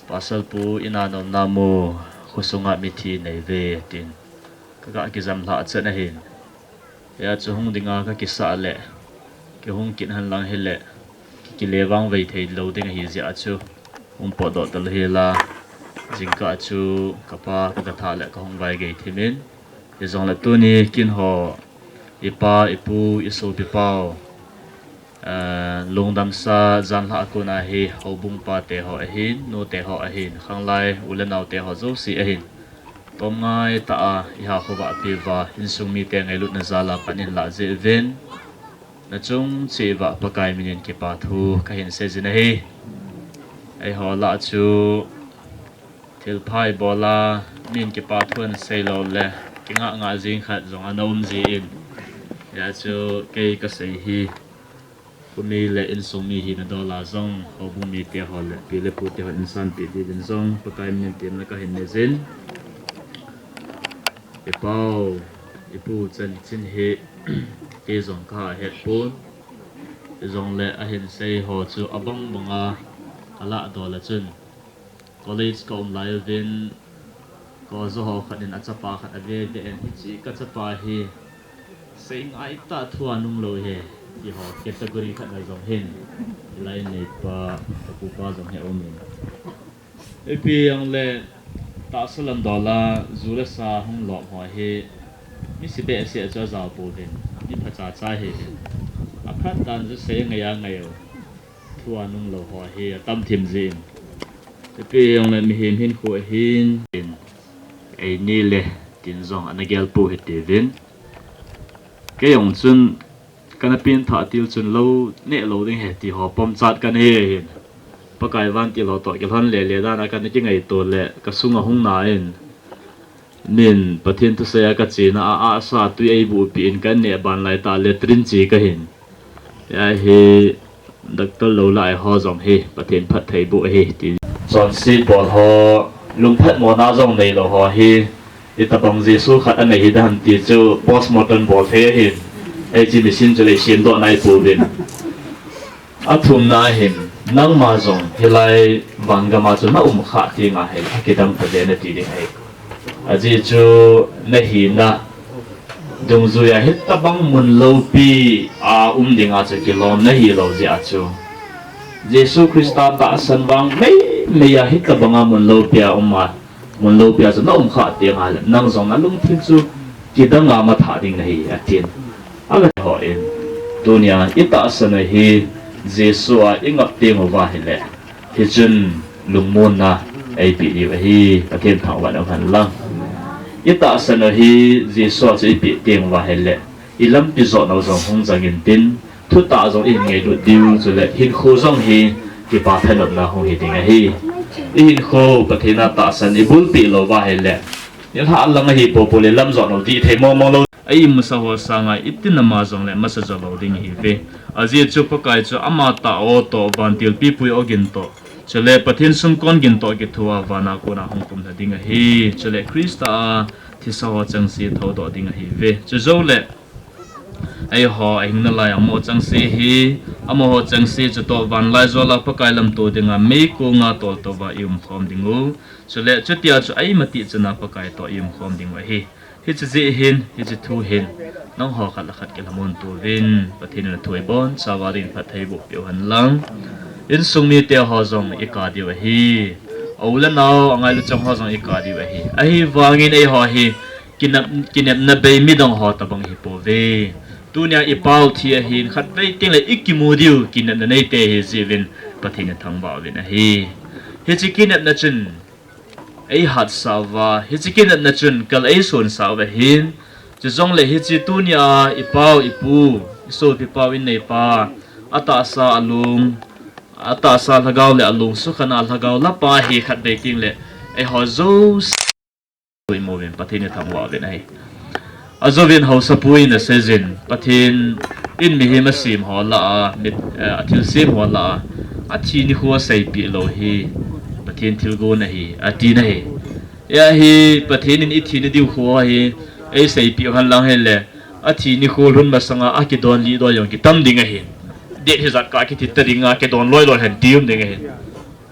Pastor pu, ina nomna mu, khosunga mithi neive, tin kaga kijamlhah chet ahin. Hia chu hung dinga kakisah le, kihung kit henlang hile, kikile vangvei theilou ding ahi jeh a chu hung potdoh talou hila, jingkah chu kapa kagatha le kahung vaigei thimin, hijongle tuni kin ho, ipa, ipu, isopipau, eh, lungdamsa janlhah a kona hi houbung pate ho ahin, nute ho ahin, khanglai u le naote ho jouse ahin, tomngai tah a iha khovah peh uva, insung mite ngailutna jal a pan inlah jeh uvin, nachung cheh uva Pakai minin kipa thu kahin seijin ahi. Eiho lah chu thilpha ibol a, min kipa thu ahin seilou le kingah ngah jing khat jong ana um jin, hia chu kei kasei hi khomi le insung mi hina dol a jong, houbung mite ho le pi le pute hon insanpeh diuvin jong Pakai minin temna kahin neijin. Ipau, ipu chanchin hi kei jong kahet pon, hijongle ahin sei ho chu abang banga kalah dol a chun, college kaum lai uvin, kojo ho khat in achapa khat aveve in, hiche kachapa hi seingai tah, thu anunglou hi, ti ho category khat a jong hin, hilai neipa, kapupa jong hi aumin. Ipi jongle tahsa lam dol a ju le sa hung lom ho hi, mi se behseh chu ajao pouvin, mi phacha cha ahiuvin. Aphat dan chu sei angai angai u, thu anunglou ho hi atam thim jin. Ipi jongle mihem hinkho ahin, eini le tin jong ana gel pou hitiuvin. Kei jong chun kana pengthah til chun lou neh lou ding ahi ti ho pomchat kana hi ahin. Pakai vantil ho toh kilhon lele dan a kana kingaito le kasunga hung na in, min Pathen thusei a kachena a, ahsa tui eibuhpeh in kaneh ban laitah latrine che kahin. Hia hi doctor lou lai ho jong hi Pathen phattheiboh ahi ti. Chonset bol ho, lungphatmona jong neilou ho hi, itobang Jesu khat anei hidam ti chu postmortem bol thei ahin, hiche machine chu lei semdoh naipouvin. Athumna ahin, nangma jong hilai vangam a chu naum khah tenga hi akidang tave nati ding ahi. Ajeh chu nahina dungjuia hitabang mun loupi a um dinga chu kilom nahilou jeh a chu, Jesu Christa tahsan vang meimei a hitabanga mun loupia um a, mun loupia chu na um khah teng ahile nang jong nalungthim chu kidanga mathah ding nahi, atin. Aga hon, tunia itahsan u hi Jesu a ingap teng uva ahile, hichun lungmonna eipeh diu ahi, Pathen thangvah in um hen lang. Itahsan u hi Jesu a chu ipeh teng uva ahile, ilampi jotnau jong hung jang intin, thutah jong ihin ngailut diu, chule hinkho jong hi kipa thanopna hung hi ding ahi. Ihinkho Pathen a tahsan ibulpeh lou uva ahile, nilhah lang ahi poupou le lam jotnau dih thei mongmong lou. A imusah ho sanga itin ama jongle masa jo lou ding ihiuve. Ajeh chu Pakai chu ama tah o toh, vantil pipui ogin toh, chule Pathen sumkon gin toh kithoa vana kona hung kumlha ding ahi. Chule Christa a thisa ho chengse thoudoh ding ahiuve. Chujoule eiho ahing nalai amaho chengse hi, amaho chengse chutoh vanlaijol a Pakai lamto dinga meikonga toltouva iumkhom dingu, chule chutia chu eimatih chana Pakai toh iumkhom dingu ahi. Hiche jeh hin, hiche thu hin, nangho khat le khat kilhamon tauvin, Pathen in athu ibonchauva dingin phatthei boh peh uhen lang. Insung miteho jong ikah diu ahi. A-u le nao, angailu chang ho jong ikah diu ahi. Ahivangin eiho hi kinep, kinepna bei midang ho tobang ihipouve. Tunia ipau thi ahin, khatvei tengle ikimu diu kinepna neite ahi jeh uvin Pathen in athangvah uvin ahi. Hiche kinepna chun eihatsah uva, hiche kinepna chun kal eisonsah uva ahin. Chujongle hiche tunia ipau, ipu, isopi pau, inneipa, atahsa alung, atahsa lhagao le alung sukhana lhagao lapa hi khatvei tengle eiho jouse imu uvin Pathen ithangvah uvin ahi. Ajouvin haosapu in aseijin, Pathen in mihem asem ho lah a, mi, eh, athilsem ho lah a, athi nikho aseipeh lou hi Pathen thilgon ahi, atin ahi. Hia hi Pathen in ithina diu kho hi eiseipeh uhen lang ahile, athi nikho lhun masanga akidon lih doi jong kitam ding ahin. Det hijat kah kithi ta dinga kidon loi loi hen ti um ding ahin.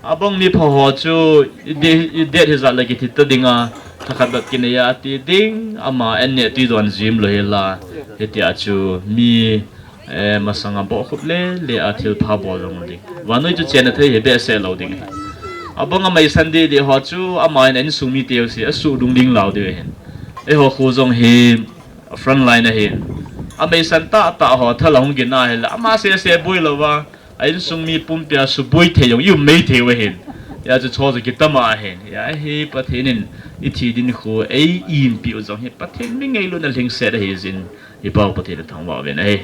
Abang mipha ho chu, i det, i det hijat le kithi ta dinga, thakhat bep kinei a ati ding, ama an neh tui don jim lou hila, hitia chu mi, eh, masanga bohkhup le le a thilpha bol jong ding. Vannoi chu chenna thei hi behseh lou ding. Abang ameisan deh deh ho chu, ama in a insung mite jouse asuh dungding lau diu ahin. Eiho kho jong hi front line ahin. Ameisan tahtah ho thal ahung gin ahile, ama sese boi louva, a insung mi pumpia suboi thei jong i um mei thei u ahin. Hia chu choi chu kitam ahin. Hia hi Pathen in ithi ding nikho eiimpeh u jong hi Pathen mi ngailutna lhingset ahi jeh in, ipau Pathen ithangvah uvin ahi.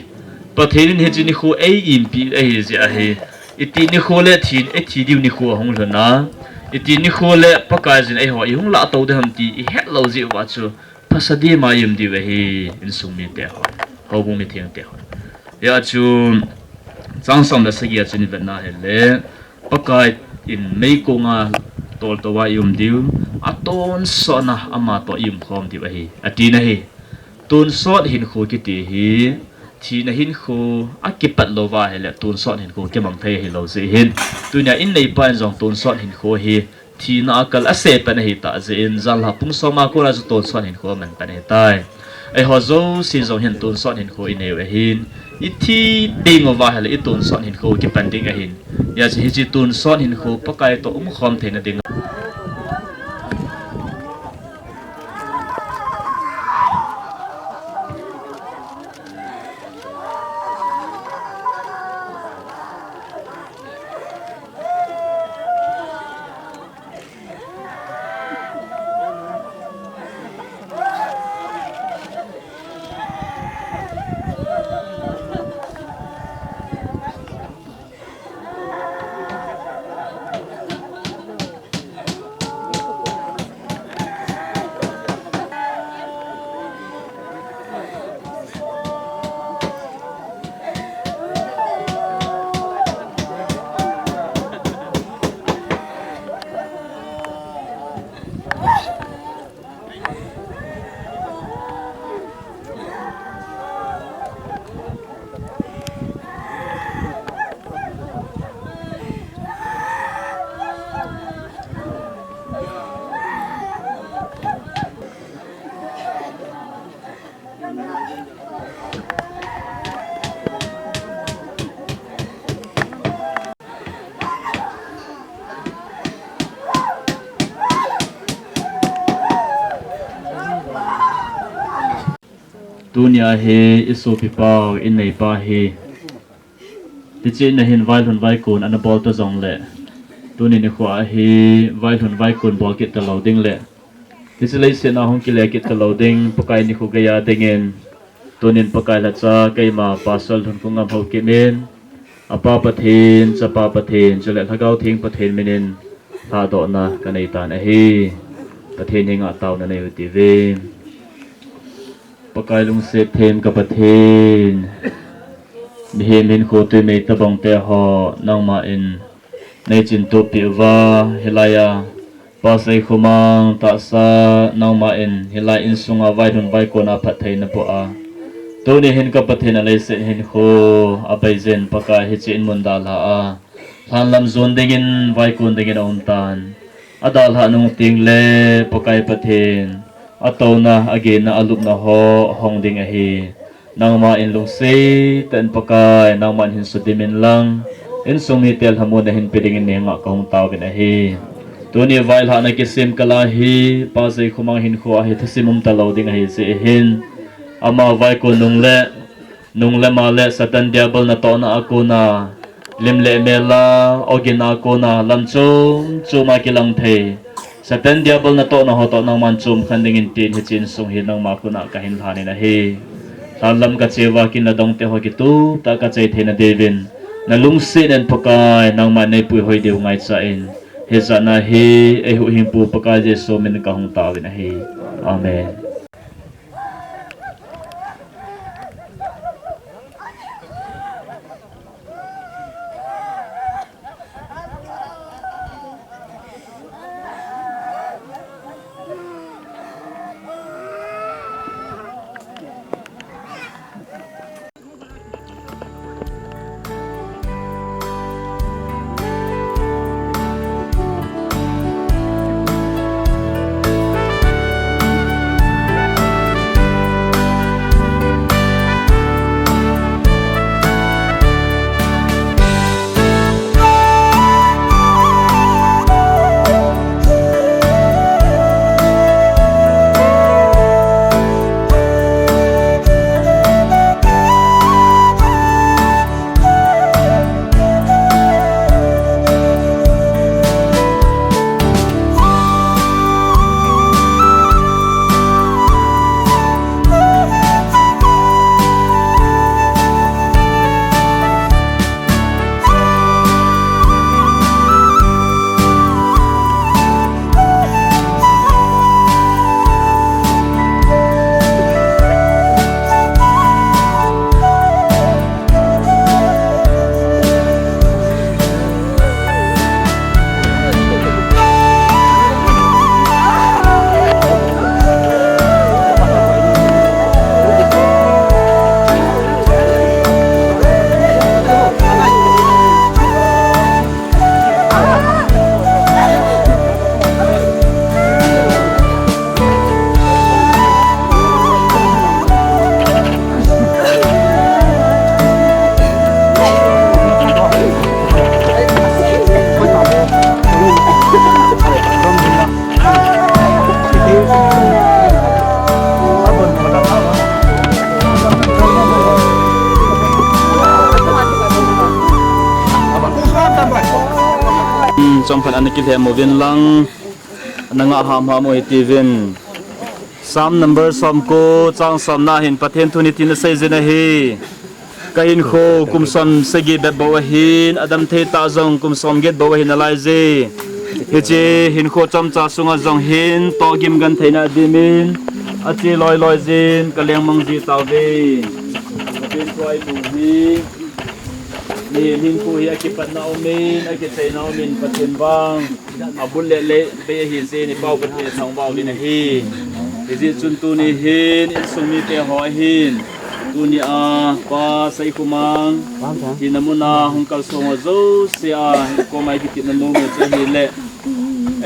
Pathen in hiche nikho eiimpeh ahi jeh ahi. Iti nikho le thi, ithi diu nikho ahung lhun a, iti nikho le Pakaiyin eiho ihung lahtou ding ham ti ihet lou jeh uva chu, phasah dima i um diu ahi, insung mite ho, houbung mithengte ho. Hia chu, chang som le sagi a chun ivet na hile, Pakai in meikonga toltouva i um diu, atonsotna ama toh i umkhom diu ahi, atin ahi. Tonsot hinkho kiti hi, thina hinkho akipat louva ahile, tonsot hinkho kimang thei ahilou jeh hin, tunia inneipa in jong tonsot hinkho hi, thina a kal asei pen ahitah jeh in, janlhah pung som a kona chu tonsot hinkho aman pen ahitai. Eiho jouse jong hin tonsot hinkho inei u ahin, ithi teng uva ahile itonsot hinkho kipan ding ahin. Hia chu hiche tonsot hinkho Pakai toh umkhom theina dinga Tunia hi i sopi pau, i neipa hi, hiche in ahin vailhun vaikon ana bol ta jongle, tuni nikho a hi vailhun vaikon bol kit talou ding le, hiche leiset a hung kile kit talou ding, Pakai nikho geiya dingin, tunin Pakai lhacha keima Pastor Lhunkhohngam Haokip in, Apa Pathen, Chapa Pathen, chule Lhagao Theng Pathen minin lhadohna kanei tan ahi. Pathen henga taona nei u tive. Pakai lungset them ka Pathen, mihem hinkho twimei tabang te ho nangma in nei chintup peh uva, hilaiya Pa Seikhomang tahsa nangma in hilai insunga vailhun vaikon a phattheina boh a, tuni hin ka Pathen, a leiset hinkho a beiyin Pakai hiche in mun dalha a, lhanlam jon dingin vaikon dingin aum tan. Adalhah nung tengle Pakai Pathen, atouna, agenna, alupna ho hong ding ahi. Nangma in lungset tah in Pakai, nangma in hin sudim in lang, insung mite lhamonna hin pe dingin nei henga kahung taovin ahi. Tuni vailhahna kisem kal a hi Pa Seikhomang hinkho a hi thusim um talou ding ahi jeh hin, ama vaikon nung le, nung le ma le Satan Diabol natohna a kona lim le mel a, ogin a kona lam chom chom a kilang thei Satan Diabol natohna ho toh nangman chomkhen dingin tin hiche insung hi nangma khut a kahin lhan in ahi. Lhanlam kache uva kin le dong te ho kitup tah a kachai theina diuvin, nalungset in Pakai nangman neipui hoi diu ngaichan, hijat a hi eihuhhingpu Pakai Jesu min in kahung taovin ahi. Amen. Hmm, chomkhat ana kilhem uvin lang, ana ngah hamham u hite uvin. Psalm number somko, chang somna hin Pathen thu hitin asei jin ahi. Ka hinkho kum som sagi bep bou ahin, adam thei tah jong kum som get bou ahi nalai je. Hiche hinkho chomcha sunga jong hin, tohgim gentheina dimin, ache loi loi jin, ka lengmang ji tauve. Pathen thu a imu hi, mihem hinkho hi akipatna umin, akichaina umin, Pathen vang abul le le bei ahi jeh in i Pau Pathen thangvah uvin ahi. Hijeh chun tuni hin insung mite ho ahin, tuni a Pa Seikhomang thina mun a hung kalsong ho jouse a i koma i kitepna nom u chu ahile,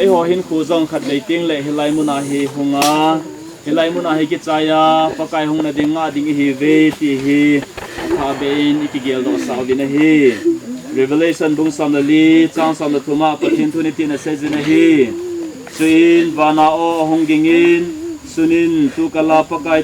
eiho hinkho jong khatvei tengle hilai mun a hi hung a, hilai mun a hi kichai a, Pakai hungna ding ngah ding ihiuve ti hi athah beh in i kigeldoh sah uvin ahi. Revelation bung som le li, chang som le thum a Pathen thu hitin asei jin ahi. Chuin van a aw ahung ging in, sun in, tukal a Pakai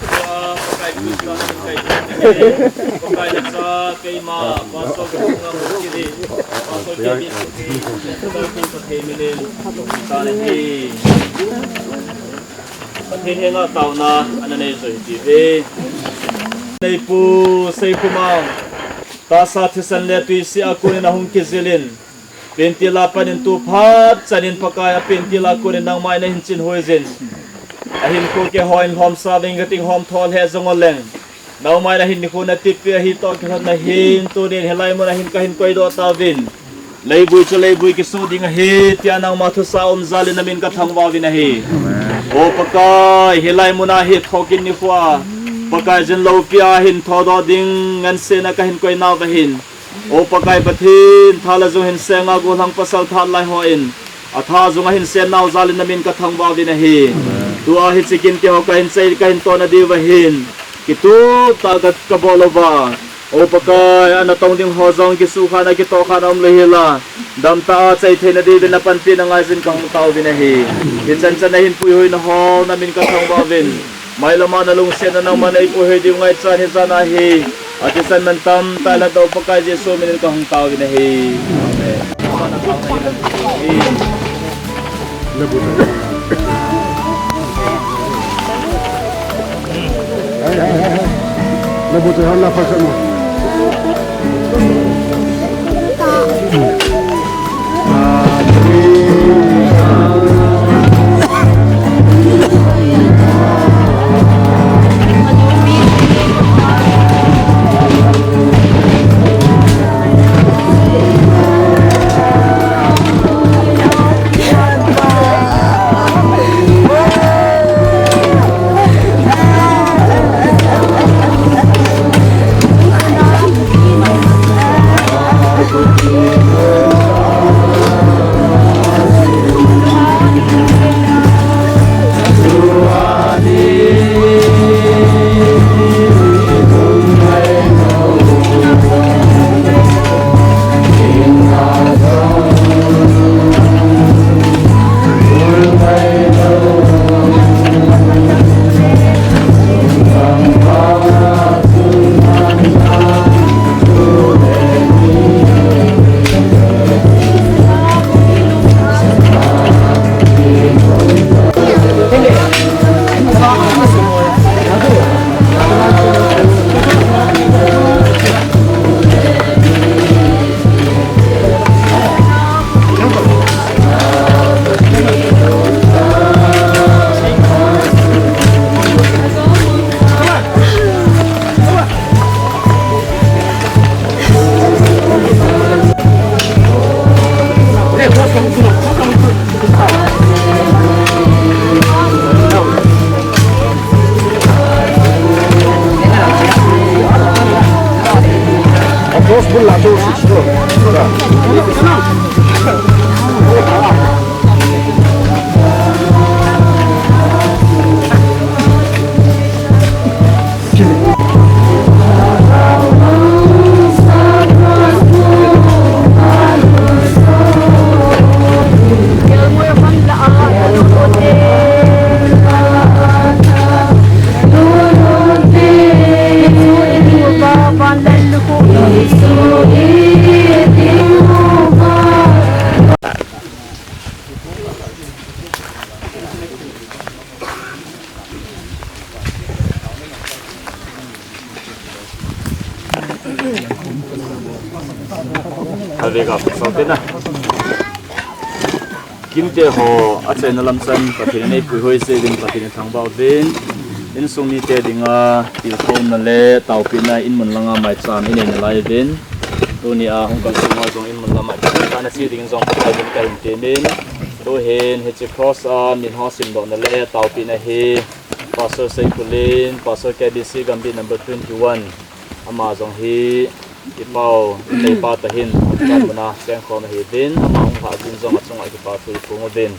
nikho a, Pakai Christa min kahin, Pakai le Cha, keima, Pastor Kisunga Munkili, Pastor K B Suki, Pastor K Pathen minin, ta nahi. Pathen henga taona ana nei joi diu ahi. Neipu Seikhomang, tahsa thisan le twisih a konin ahung kijil in, pentil a pat in tu phat chan in Pakai a pentil a konin nangma in nahin chinhoijin. Ahinkho keiho in lhomsa veng kating hom tho lheh jong uleng, nangma in ahin nikho natipeh ahi toh kilhon nahin tunin hilai mun a hin kahin koidoh tauvin. Leivui chu leivui kiso ding ahi, tia nangma thusei um jal in namin kathangvah uvin ahi. O Pakai, hilai mun a hi thokin nikho a, Pakai jin loupi a hin thodoh ding ngansena kahin koi nauva hin, O Pakai Pathen, tha le jung hin senga gollhang pasal thalai hon, atha jung ahin sen nau jal in namin kathangvah uvin ahi. Tua hiche kin keiho kahin chai, kahin tona diuva hin, kitup tah ka, kabol uva, O Pakai, ana tong ding ho jong kisukhana, kitohkhana umlou hela, damtah a chai theina diuvin napanpina ngaijin kahung taovin ahi. Hichan chan a hin puihoi nau ho namin kathangvah uvin. Mailam a nalungsetna nangman eipuihoi diu ngaichan hiche jan a hi. Athisan man tamtah ilah doh Pakai Jesu minin kahung taovin ahi. Amen. Pega pasal tena. Kimte ho achaina lamchan Pathen in eipuihoi jeh uvin Pathen ithangvah uvin. Insung mite dinga tilkhouna le taopina in mun langa maicham inei nalai uvin. Tunia hung kalsong ho jong in mun langa maicham kana che dingin jong Pakai min kahin temin. Tuhin hiche cross a min ho simdohna le taopina hi Pastor Seikhulin, Pastor K B C Gambih number twenty-one. Ama jong hi ipau, neipa tahin, kan muna chengkhom ahiuvin, ama hung lhah jin jong achunga kipa thu iphong uvin.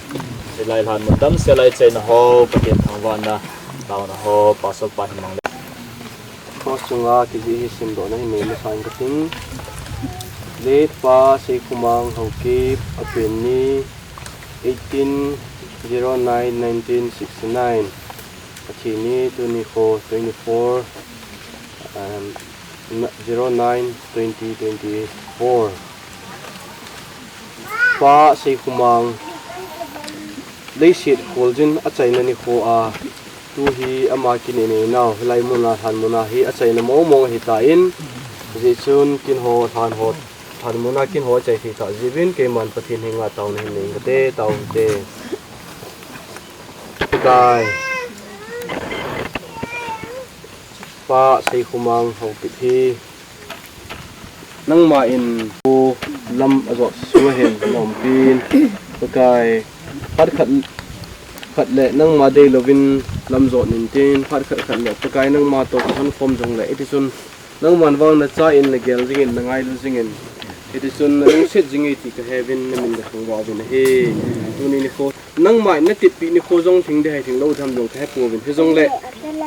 Hilai lhan mun damsel a ichaina ho, Pathen thangvahna, taona ho, Pastor pa hin mang le. Cross chunga kijih hi simdohna hin nei masa inge kating. Late Pa Seikhumang Haokip, apen ni eighteen zero nine nineteen sixty-nine. Athi ni tuni kho twenty-four, um, zero nine twenty twenty-four. Pa Seikhumang leiset kholjin achaina nikho a, tu hi ama kin ineinau, hilai muna lhan muna hi achaina mong mong ahitan, hijeh chun kin ho lhan ho, lhan muna kin ho achai thei tah jeh uvin keiman Pathen henga taona hin nei inge kate, tao hite. Pakai, Pa Seikhumang Haokip hi, nangma in pu lam ajot sung ahin na umpin, Pakai, phat khat, khat le nangma deilouvin lam jot intin, phat khat khat le Pakai nangma toh kisan khom jongle, hitichun nangman vang nacha in nagel jingin, nangailut jingin, hitichun nalungset jing e ti kaheuvin, namin kathangvah uvin ahi. Tuni nikho nangma in natitpeh nikho jong lhing ding hai lhing lou ding ham jong kahepouvin. Hijongle,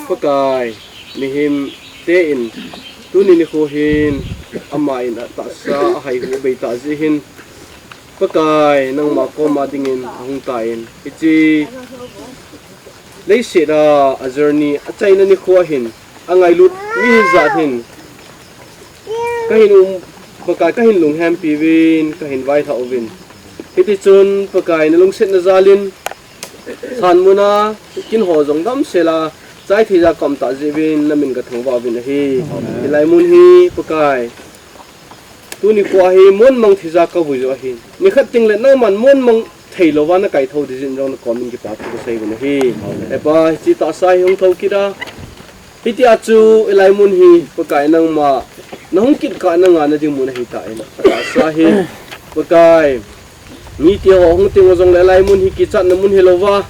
Pakai, mihem te in, tuni nikho hin, ama in atahsa, ahaihu abei tah jeh hin, Pakai, nangma koma dingin ahung tan. Hiche leiset a, a journey, achaina nikho ahin, angailut mi hijat hin, kahin um, Pakai kahin lunghempi uvin, kahin vailhah uvin. Hitichun, Pakai nalungsetna jalin, lhan muna, kin ho jong damsel a, chai thei ja kaum tah jeh uvin, namin kathangvah uvin ahi. Hilai mun hi, Pakai, tuni kho hi monmang thei ja kavui joh ahin. Nikhat teng le nangman monmang theilouva nakaithou ding jeh in jong nakomin kipa thu kasei uvin ahi. He Pa, hiche tahsa hi hung thou kit a, hitia chu hilai mun hi, Pakai nangma, nahung kit kah nanga nading mun ahitan, atahsa hi, Pakai, mite ho hung teng u jongle hilai mun hi kichatna mun hilouva,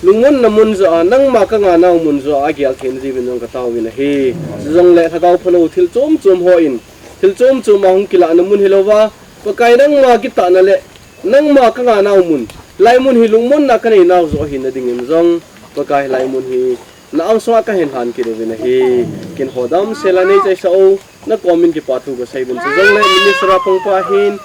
lungmonna mun joh a, nangma kanganau mun joh a, agel theina diuvin jong kataovin ahi. Chujongle lhagao phalou thil chom chom hon, thil chom chom a hung kilahna mun hilouva, Pakai nangma kitahna le nangma kanganau mun, hilai mun hi lungmonna kaneinau joh ahina dingin jong, Pakai hilai mun hi na angsunga kahin lhan kit uvin ahi. Kin ho damsel a neichaisah u, nakomin kipa thu kasei uvin. Chujongle minister a pangpa hin,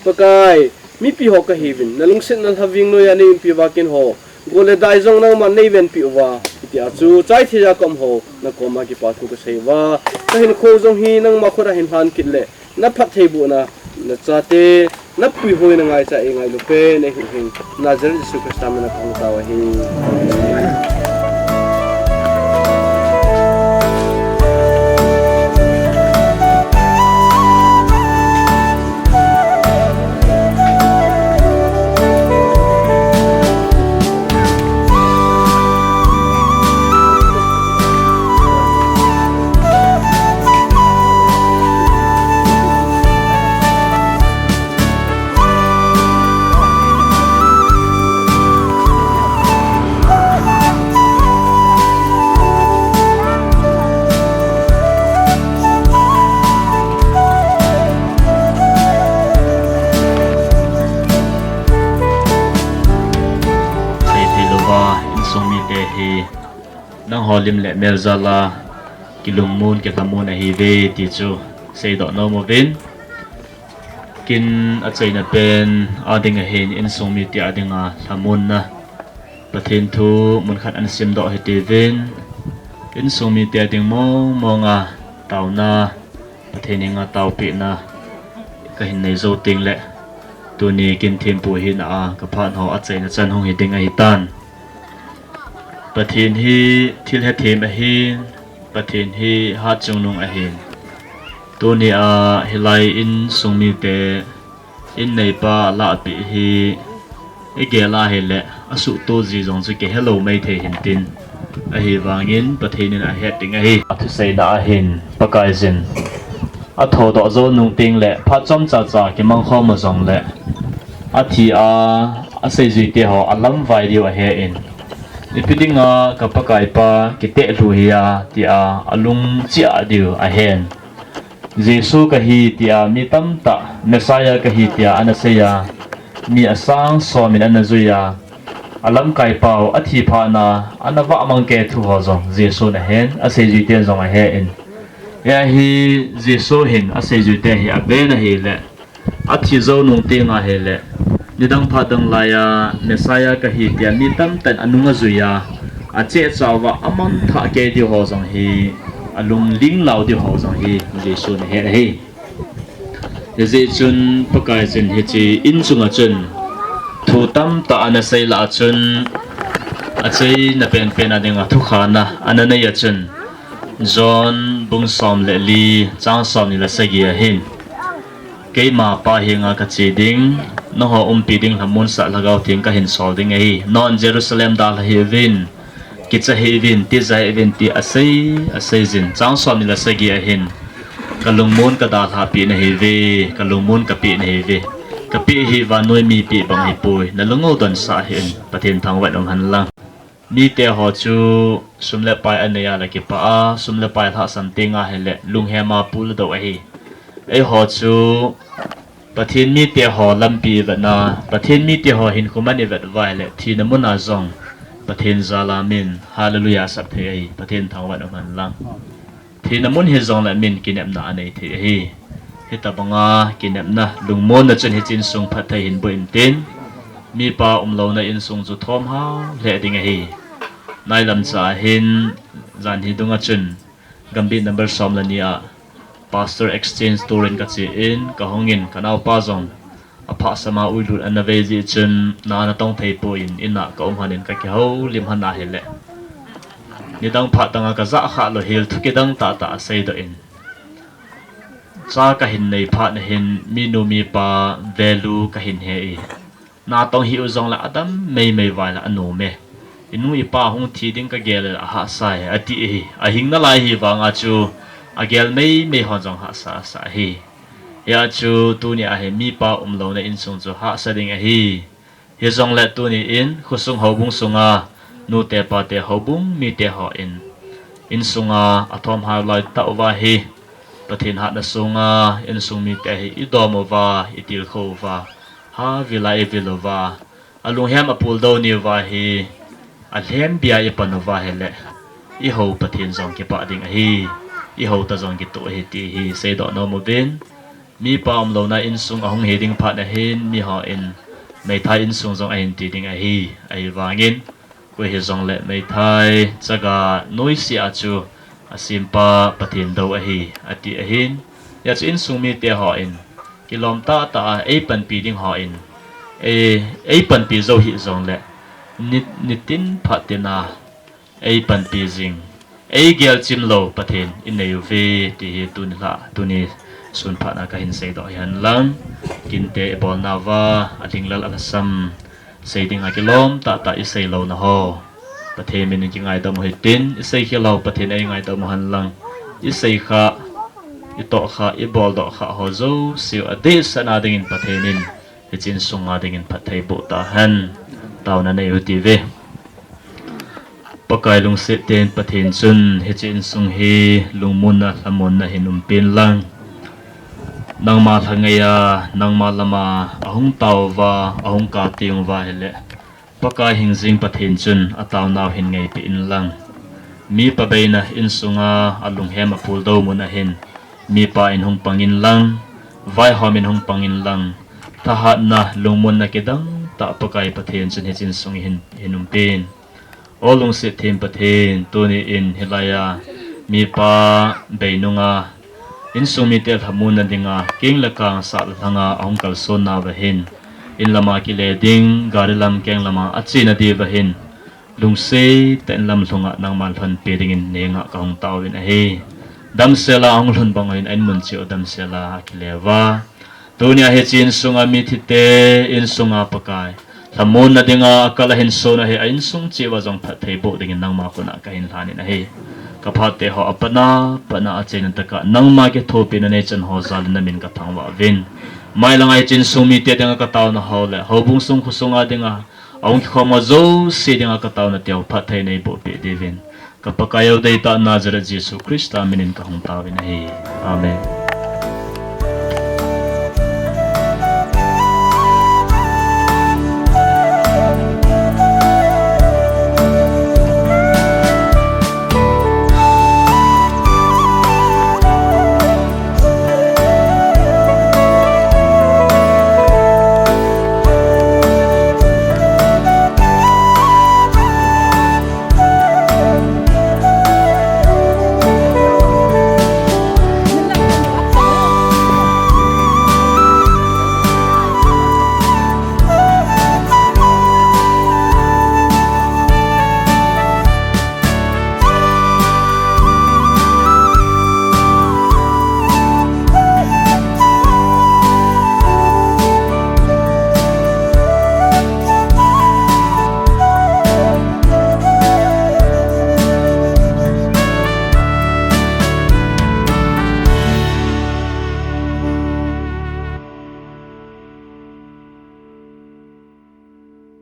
Pakai, mipi ho kahiuvin, nalungsetna lhaving noiya neiumpi uva kin ho gol le dai jong nangman neivenpi uva, hitia chu chai thei ja kaum ho nakoma kipa thu kasei uva, kahinkho jong hi nangma khut a hin lhan kit le, naphattheibohna, nachate, napuihoina ngaicha eingailu pen, eihuhhing Nazareth Jesu Christa mina kahung tao ahi. Seithei louva insung mite hi nangho lim le mel jal a kilungmon kilhamon ahiuve ti chu seidoh nom uvin. Kin achaina pen a ding ahin insung mite a dinga lhamonna Pathen thu munkhat ana simdoh hitiuvin, insung mite a ding mong monga taona, Pathen henga taopehna kahin nei jou tengle, tuni kin thempu hina a kaphat ho achaina chan hung hi ding ahitan. Pathen hi thil hethem ahin, Pathen hi hatchungnung ahin. Tunia hilai insung mite In neipa alahpeh hi igel a hile, asuhto ji jong chu kihelou maithei hintin. Ahivangin Pathen in ahet ding ahi. Athuseina ahin, Pakaiyin athodoh jou nung tengle phat chomcha cha kimangkhom u jongle, athi a aseijuite ho alamvai diu ahen. Ipi dinga ka Pakaipa kitehlhuh hia tia alung chia diu ahen. Jesu kahi tia mi tamtah, Messiah kahi tia ana seiya, mi asang somin ana juiya, alamkaipau athi phatna ana vahmang kei thu ho jong Jesun ahen, aseijuiten jong ahen. Hia hi Jesu hin aseijuite hi aben ahile, athi jou nung tenga hile, nidang phat dang laiya Messiah kahi tia mi tamtah in anung ajuiya, achehchauva amangthah kei diu ho jong hi, alungling lau diu ho jong hi Jesun ahet ahi. Hijeh chun Pakaiyin hiche insunga chun thu tamtah ana seilah a chun, acheina penpen a dinga thukhana ana nei a chun, John bung som le li, chang somni le sagi ahin, Keima Pa henga kache ding, nangho umpi ding lhamonsah Lhagao Theng kahinsol ding ahi. Nangho Jerusalem dalha hih uvin, kicha hih uvin, tija hih uvin ti asei, aseijin. Chang somni le sagi ahin, kalungmon kadalhah peh nahiuve, kalungmon kapeh nahiuve. Kapeh hi vannoi mi peh bang ahipoi, nalung u donsah hih in, Pathen thangvah in um henlang. Mite ho chu sum le pai aneiya le kipah a, sum le pai lhahsam tenga hile lunghema pul dou ahi. Eiho chu Pathen mite ho lampi ivetna, Pathen mite ho hinkho man ivet uva hile thina muna jong Pathen jal a min Hallelujah asap thei ahi. Pathen thangvah in um henlang. Thina mun hijongle min kinepna anei thei ahi. Hitobanga kinepna, lungmonna chun hiche insung phatthei hin boh intin, mipa umlouna insung chu thomhao lheh ding ahi. Nailamcha ahin, janhi dunga chun, Gambih number som le ni a Pastor Exchange Tour in kache in, kahungin, kanaopa jong aphahsama uilut ana vei jeh chun, na ana tong theipoi, in a kaum lhonin kakihoulim lhon ahile, nidang phat danga kajah khah lou hel thu kidang tahtah aseidoh in, cha kahin nei phat nahin minu mipa value kahin he e. Natong hih u jongle adam meimei uva le anom e. Inu ipa hung thi ding kagel le ahahsa e, ati ahi. Ahing nalai hi vanga chu agel meimei hon jong hahsa asa ahi. Hia chu tuni ahi mipa umlouna insung chu hahsa ding ahi. Hijongle tuni in khosung houbung sunga nute pate houbung mite hon insunga athomhao laitah uva hi Pathen hatna sunga insung mite hi idom uva, itilkhou uva, havila ivil uva, alunghem apuldou ni uva hi alhembia ipan uva hile ihou Pathen jong kipah ding ahi. Ihou ta jong kitoh ahi ti hi seidoh nom uvin. Mipa umlouna insung ahung hi ding phat nahin mihon meithai insung jong ahin ti ding ahi. Ahivangin koi hijongle meithai chaga noise a chu asempa Pathen dou ahi ati ahin. Hia chu insung mite hon kilom tahtah a eipanpi ding hon ei, eipanpi jou hih jongle ni, nitin phat tina eipanpi jing, eigel chim lou Pathen inei uve ti hi tuni lha, tuni sun phatna kahin seidoh hi henlang. Kinte ibolnauva alhinglel alhasam sei dinga kilom tahtah isei louna ho Pathen minin kingaidam u hitin, isei khel u Pathen in eingaidam u henlang. Isei khah, itoh khah, iboldoh khah ho jouse u adehsetna dingin Pathen in hiche insunga dingin phatthei boh tahen. Taona nei u hite. Pakai lungset ten Pathen chun hiche insung hi lungmonna lhamonna hin umpen lang. Nangma lhangeia, nangma lama ahung tao uva, ahung kap teng uva hile, Pakai hingjing Pathen chun ataonau hin ngaipeh inlang. Mipa beina insunga alunghem apuldou mun ahin, mipa in hung pang inlang, vaihom in hung pang inlang, thahatna lungmonna kidang tah Pakai Pathen chun hiche insung hin, hin umpen. O lungset them Pathen, tuni in hilaiya mipa bei nunga insung mite lhamonna dinga keng le kang sah le lhanga ahung kalsonnauva hin, in lama kile ding, gari lam keng lama achena diuva hin, lungset tah in lamlhunga nangman lhonpi dingin nengah kahung taovin ahi. Damsela ahung lhun bang uhin a-in mun cheh u damsela akile uva, Tunia hiche insunga mithite, insunga Pakai, lhamonna dinga akal ahin sona hi a insung cheh uva jong phatthei boh dingin nangma khut a kahin lhanin ahi. Kaphat teu ho apatna, patna achaina tah a nangma kithopina neichan ho jal in namin kathangvah uvin. Mailanga hiche insung mite dinga kataona ho le houbung sung khosunga dinga ahung kikhom ho jouse dinga kataona teu phatthei neiboh peh diuvin, ka Pakai u deitah Nazareth Jesu Christa minin kahung taovin ahi. Amen.